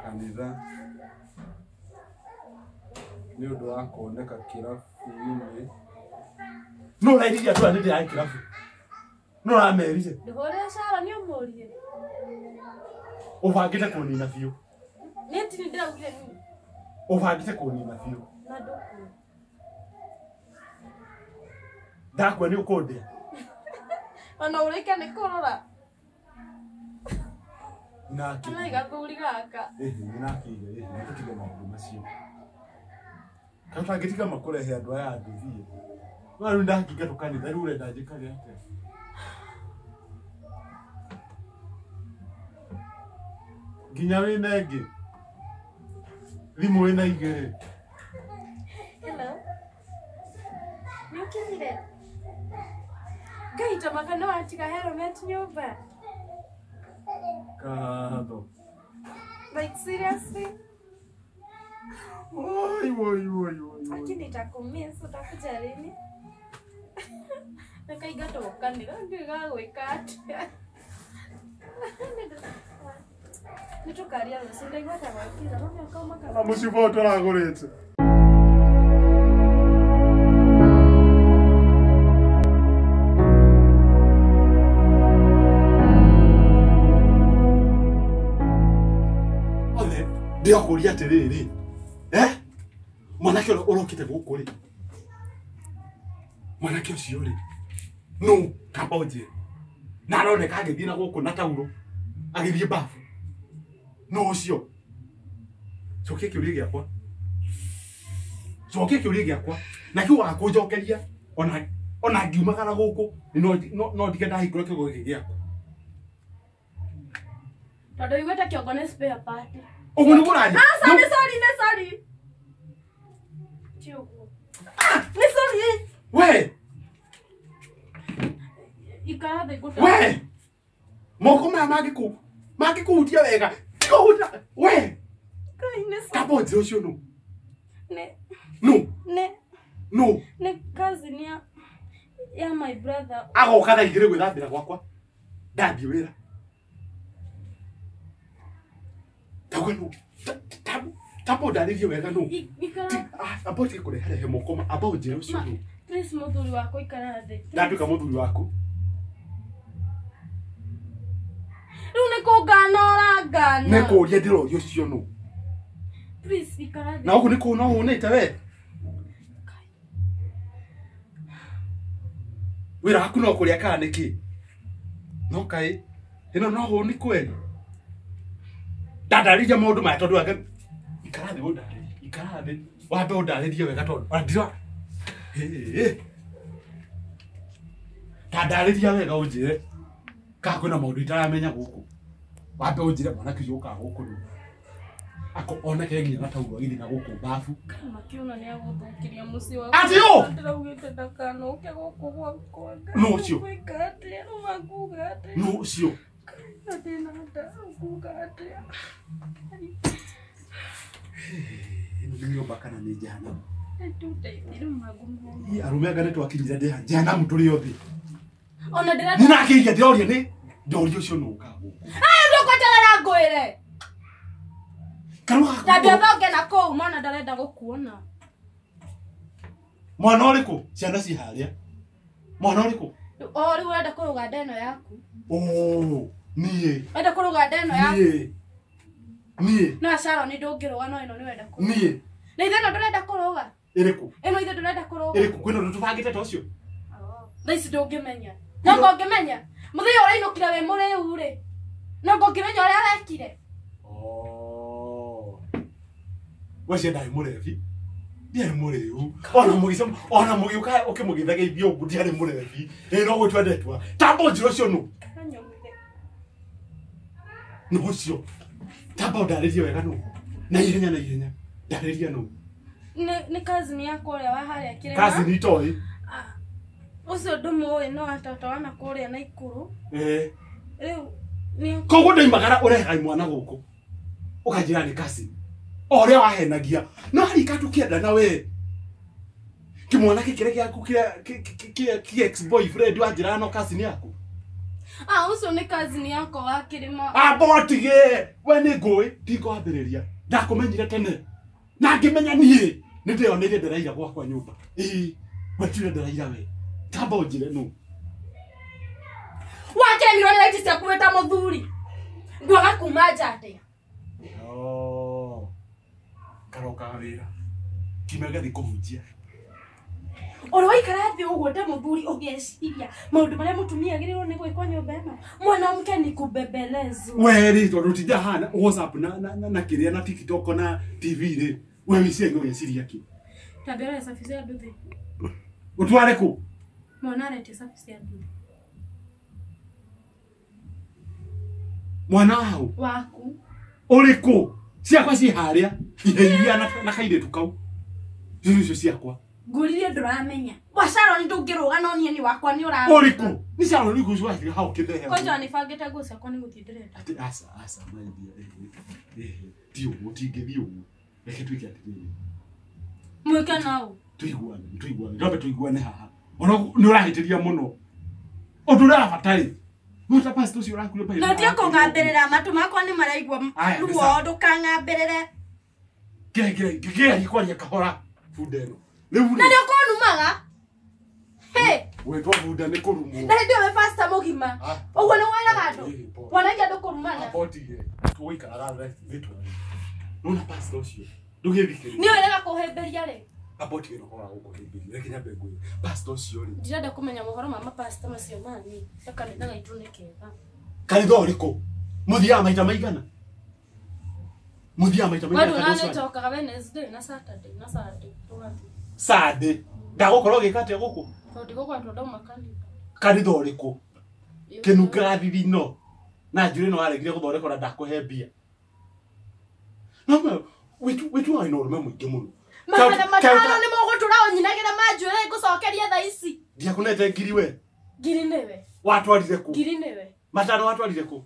Kanitha nĩ ũndũ wa kuoneka kĩrabu-inĩ. No ũrairirie andũ aya nĩ ndĩrarĩ kĩrabu. No ũramerire. Ndũhũrĩre Sharon ũmũrie. Ũbangĩte kũnina biũ. Niĩ ti ndĩraugire niĩ. Ũbangĩte kũnina biũ. Na ndũkua. Ndakua nĩ ũkũndĩa. Ona ũrĩke nĩ kũrora. Nake. Ona gathuri gaka. Ĩhĩ, nĩnakĩiga, ĩhĩ, nĩtũtige maũndũ macio. Kana ũtangĩtiga makũrehe andũ aya a nduthi. No rĩu ndakĩingatwo kanitha, rĩu ũrenda njĩkage atĩa? Nginya wĩna ĩngĩ. Thimũ wĩna igĩrĩ. Hello. Nĩ ũkinyire? Ngai tamaka no watiga helmet nyũmba. Ngatho. Like seriously? Oi, oi, oi, oi. Lakini nitakumiss, utakuja lini? Nakaingatwo kanitha, ndiũĩ gagwĩka atĩa. Nĩtũkaria rũciũ, ndaigua ta gwakira, no nĩũkauma Na mũcuba ũyũ tũragũrĩte. Othe ndĩrakũria atĩrĩrĩ. Mwanake ũrĩa ũrokĩte gũkũ rĩ. Mwanake ũcio rĩ. Nũ kamba ũnjĩre. Na aroneka agĩthiĩ na gũkũ na tauro. Agĩthiĩ bafu. Nũ ũcio? Cokia kĩũria gĩakwa. Cokia kĩũria gĩakwa. Na kĩu waga kũnjokeria ona ngiumagara gũkũ no ndige ndahingũra kĩongo gĩkĩ gĩakwa. Tondũ ũiguĩte kĩongo nĩ spare part. Ũguo nĩguo ũraria? Aca, nĩ sorry, nĩ sorry. Ti ũguo. Nĩ sorry. We! Ikara thĩ ngũte. We! Moko maya mangĩkũhutia wega. Tiga we! Ngai nĩ sorry. Kamba ũnjĩre ũcio nũ? Nĩ. Nũ? Nĩ. Nũ? Nĩ cousin ya my brother. Agoka thaa igĩrĩ gwĩthambĩra gwakwa. Ndathiĩ wĩra. Tauga nũ? Tamba ũndarĩrie wega nũ? Amba ũtige kũreharehe moko amba ũnjĩre ũcio nũ? Please mũthuri wakwa ikara thĩ. Ndatuĩka mũthuri waku. Rĩu nĩ kũngana ũrangana. Nĩ kũũria ndĩroria ũcio nũ? Please ikara thĩ. Na ũguo nĩ kũhũna ũhũnĩte we? Wĩra waku no kũrĩa kana nĩkĩ? No kaĩ ĩno no hũni kweli? Ndandarĩria maũndũ maya tondũ anga ikara thĩ ũndarĩrie, ikara thĩ wambe ũndarĩrie wega tondũ ona ndira ndandarĩria wega ũnjĩre kana kwĩna maũndũ itaramenya gũkũ. Wambe ũnjĩre mwanake ũcio ũkaga gũkũ rĩu. Ako oneke nginya na tauro agĩthiĩ na gũkũ bafu. Kama kĩona nĩ agũthũkĩria mũciĩ wakwa. Atĩ ũ? Ndĩraugĩte ndakanoke gũkũ gwakwa. Nũ ũcio? Ngwĩka atĩa? Rĩu manguga atĩa? Nũ ũcio? Na ndĩna nda, nguga atĩa? Ĩno nĩ nyũmba kana nĩ jehanamu? Nĩtũndeithie rĩu mangũmona. Arũme anga nĩtwakinyire ndĩha jehanamu tũrĩ othe. Ona ndĩrenda. Nĩnakĩiria ndĩroria nĩ ndoria ũcio nũ ũkaga gũkũ. Aya ndũkweterera ngwĩre. Karũa Tambia thonge na kũu mwana ndarenda gũkuona. Mwana ũrĩkũ? Ciana ci harĩa. Mwana ũrĩkũ? O rĩu ũrenda kũrũga nda ĩno yaku. Oh, niĩ. Ũrenda kũrũga nda ĩno yaku. Niĩ. Niĩ. No Sharon ndũngĩrũga no ĩno nĩ ũrenda kũrũga. Niĩ. Na ithe ĩno ndũrenda kũrũga. Ĩrĩkũ? Ĩno ithe ndũrenda kũrũga. Ĩrĩkũ? Kwĩna ũndũ tũbangĩte ta ũcio? Thaa ici ndũngĩmenya. No ngũngĩmenya. Mũthenya ũrainũkire wĩ mũrĩu rĩ. No ngũngĩmenya ũrĩa wekire. Oh. Wacio ndarĩ mũrebi. Ndiarĩ mũrĩu. Ona mũgĩcema ona mũgĩũka ũkĩmũgĩthageithia ũguo ndiarĩ mũrebi. Ĩ no gũtua ndetua. Tamba ũnjĩre ũcio nũ. Nũ ũcio. Tamba ũndarĩrie wega nũ. Na ihenya na ihenya. Ndarĩria nũ. Nĩ cousin yakwa ũrĩa wa harĩa kĩrĩma. Cousin itoĩ. Ũcio ndũmũĩ no atata wa na kũrĩa Naikuru. Eh. Rĩu nĩ Koguo ndoimagara ũrehaga imwana gũkũ. Ũkanjĩra nĩ cousin. O ũrĩa wahenagia. No harika tũkĩenda na we. Kĩmwana gĩkĩ gĩaku kĩa ex boyfriend wanjĩra no cousin yaku. Ah, ũcio nĩ cousin yakwa wa kĩrĩma. Ambotige. We nĩ ngũĩ ndingwambĩrĩria. Ndakũmenyire tene. Na ngĩmenya niĩ nĩ ndĩyoneire ndĩraira gwakwa nyũmba. Ĩĩ, we tiwe ndĩraira we. Tamba ũnjĩre nũ. Wakĩremirwo nĩ raiti ciaku wĩ ta mũthuri. Ngwaga kuma nja atĩa? Oh. Karokaga wĩra. Kiumia gĩathiĩ kũhunjia. Ũrĩ waikara thĩ ũguo ta mũthuri ũgeciria maũndũ marĩa mũtumia agĩrĩirwo nĩ gwĩkwo nyũmba ĩno. Mwanamke ni kubembelezwa. We rĩ tondũ ũtinda haha WhatsApp na kĩrĩa na TikTok na TV rĩ. We wĩciragia ũgeciria kĩ? Tambia ũrĩa cabi cia nduthi. Ũtware kũ? Mwana aretia cabi cia nduthi. Mwana hau? Waku. Ũrĩkũ? Ciakwa ciĩ harĩa. Iheiria na kairĩtu kau. Icio ciakwa. Ngũririe ndũramenya. Wa Sharon ndũngĩrũga no niĩ nĩ wakwa nĩ ũramenya. Ũrĩkũ? Nĩ Sharon nĩ ngũcio hau kĩthehe. Kwanja nĩbangĩte nguo ciakwa nĩ gũthiĩ ndĩrenda. Atĩ aca aca my dear. Ti ũguo tingĩthiĩ ũguo. Reke twĩke atĩrĩrĩ. Mwĩke nau. Tuiguane. Twambe tuiguane haha. Ona nĩ ũrahĩtĩria mũno. Ũndũ ũrĩa wa bata rĩ. No ta pastor ũcio ũrakuire No tie kũngambĩrĩra matũ makwa nĩ maraigua ruo ndũkangambĩrĩre. Kĩra kwaria kahora bunda ĩno. Rĩu Na nĩ ũkũnumaga? Hey, wetwo bunda nĩ kũrumwo. Na hĩndĩ ĩyo wĩ pastor mũgima. Ũguo nĩ weraga andũ. Wanagia andũ kũrumana. Abotige. Tũgũikaraga thĩ twarie. Nona pastor ũcio. Ndũgĩthikĩrĩrie. Nĩ wĩraga kũhĩmbĩria rĩ. Abotige no hora gũkũhĩmbĩria. Reke nyambe ngwĩre. Pastor ũcio rĩ. Ndirenda kũmenya mohoro ma mapastor macio manyu. Kanitha gaitũ nĩ kega. Kanitha ũrĩkũ? Mũthiaga maita maigana? Mũthiaga maita maigana? Wewe ndũnanĩcokaga Wednesday na Saturday na Sunday. Tũgathiĩ. Sunday. Ndagũkorwo ũgĩka atĩa gũkũ? Tondũ ndigũkorwo ndauma kanitha. Kanitha ũrĩkũ? Kĩnungaga thithino. Na njuĩrĩ no waregire gũthondekwo na ndakũhe mbia. No wĩtuaga wĩna ũrũme mũingĩ mũno. Magana matano nĩ mũgũtũra ũnyinagĩra manjuĩrĩ ngũcokeria thaa ici. Ndiakũnete ngiri we. Ngiri nĩwe. Watwarire kũ? Ngiri nĩwe. Matano watwarire kũ?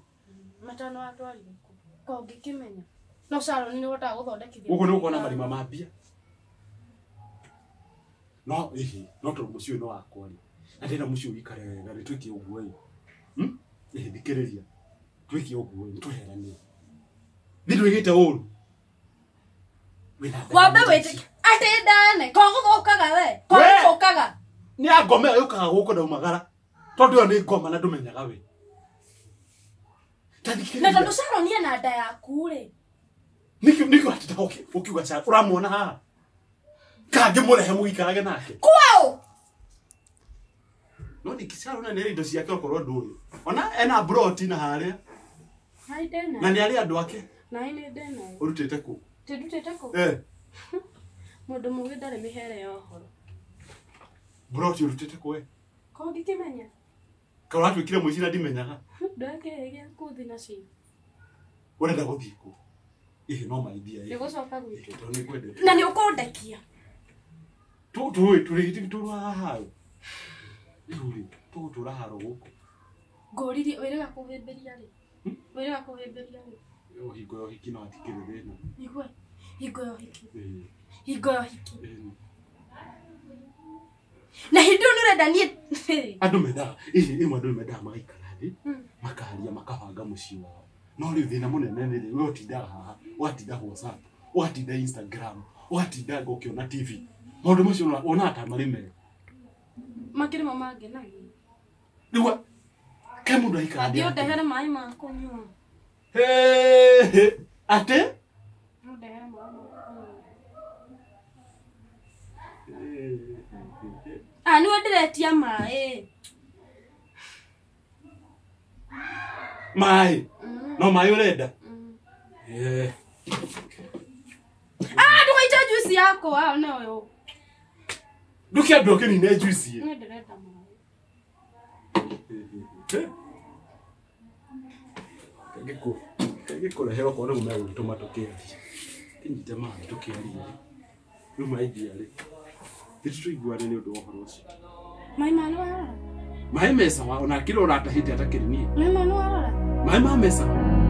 Matano watwarire kũ? Ko ngĩkĩmenya. No Sharon nĩ ũhotaga gũthondekithia. Gũkũ nĩ gũkorwo na marima ma mbia. No ĩhĩ, no tondũ mũciĩ ũyũ nĩ wakwa rĩ. Na ndĩrenda mũciĩ ũikare wega rĩ, twĩke ũguo ĩ. Ĩhĩ, thikĩrĩria. Twĩke ũguo ĩ, nĩtũheranie. Niĩ ndwĩkĩte ũru. Wambe wĩtĩke atĩ ndane ko gũthũkaga we. Ko gũthũkaga. Nĩ angoma ĩyo yũkaga gũkũ ndaumagara. Tondũ ĩyo nĩ ngoma na ndũmenyaga we. Ta thikĩrĩria. Na tondũ Sharon ena nda yaku rĩ. Nĩkĩo atinda ũkiuga Sharon ũramuona haha. Kangĩmũrehe mũikarage nake. Kwaũ? No nĩ Sharon nĩ indo ciake okorwo ndũĩ. Ona ena broti na harĩa. Na nĩ arĩ andũ ake. Na nĩ ndena. Ũrutĩte kũ? Ndĩrutĩte kũ? Eh. Mũndũ mũgĩ ndarĩ mĩhere ya ũhoro. Broti ũrutĩte kũ we? Ko ngĩkĩmenya? Ka ũratuĩkire mũici na ndimenyaga. Ndoya gĩa kũthi nacio. Ũrenda gũthiĩ kũ? Ĩhĩ no maithia ĩ. Nĩ gũcoka gwitũ. Tondũ nĩ ngwendete. Na nĩ ũkũndekia. Tũĩ tũrĩ tũrũaga haro. Rĩu rĩ, tũgũtũra haro gũkũ. Ngũririe wĩrĩga kũhĩmbĩria rĩ? Wĩrĩga kũhĩmbĩria rĩ? Hingo ya ũhiki no hatikĩrĩ thĩna. Igwe. Hingo ya ũhiki. Hingo ya ũhiki. Na hĩndĩ ĩyo nĩ ũrenda niĩ. Andũ mendaga, ĩhĩ ĩmwe andũ mendaga magaikara thĩ, makaria makabanga mũciĩ wao. No rĩu thĩna mũnene nĩ rĩ, we ũtindaga haha, ũgatinda WhatsApp, ũgatinda Instagram, ũgatinda ũkĩona TV. Maũndũ macio wonaga ta marĩ mega. Makĩrĩ mo mangenagia. Rĩu ke mũndũ aikara thĩ. Athiĩ ũndehere maĩ ma kũnyua. Hey, atĩ? Ũndehere maĩ ma kũnyua. Ona niwe ndĩretia maĩ. Maĩ. No maĩ ũrenda? Eh. Ah, ndũgaite juice yakwa ona ũyũ. Ndũkĩambe ũkĩnine juice. Niĩ ndĩrenda maĩ. Ngĩkũrehe okorwo nĩguo megũgĩtũma tũkĩarie. Kĩnyite maĩ tũkĩarie. Rĩu maĩ ndiarĩ. Tũiguane nĩ ũndũ wa ũhoro ũcio. Maĩ ma nĩ warora? Maĩ me sawa ona kĩrĩa ũratahĩte atakĩrĩ niĩ. Maĩ ma nĩ warora? Maĩ ma me sawa.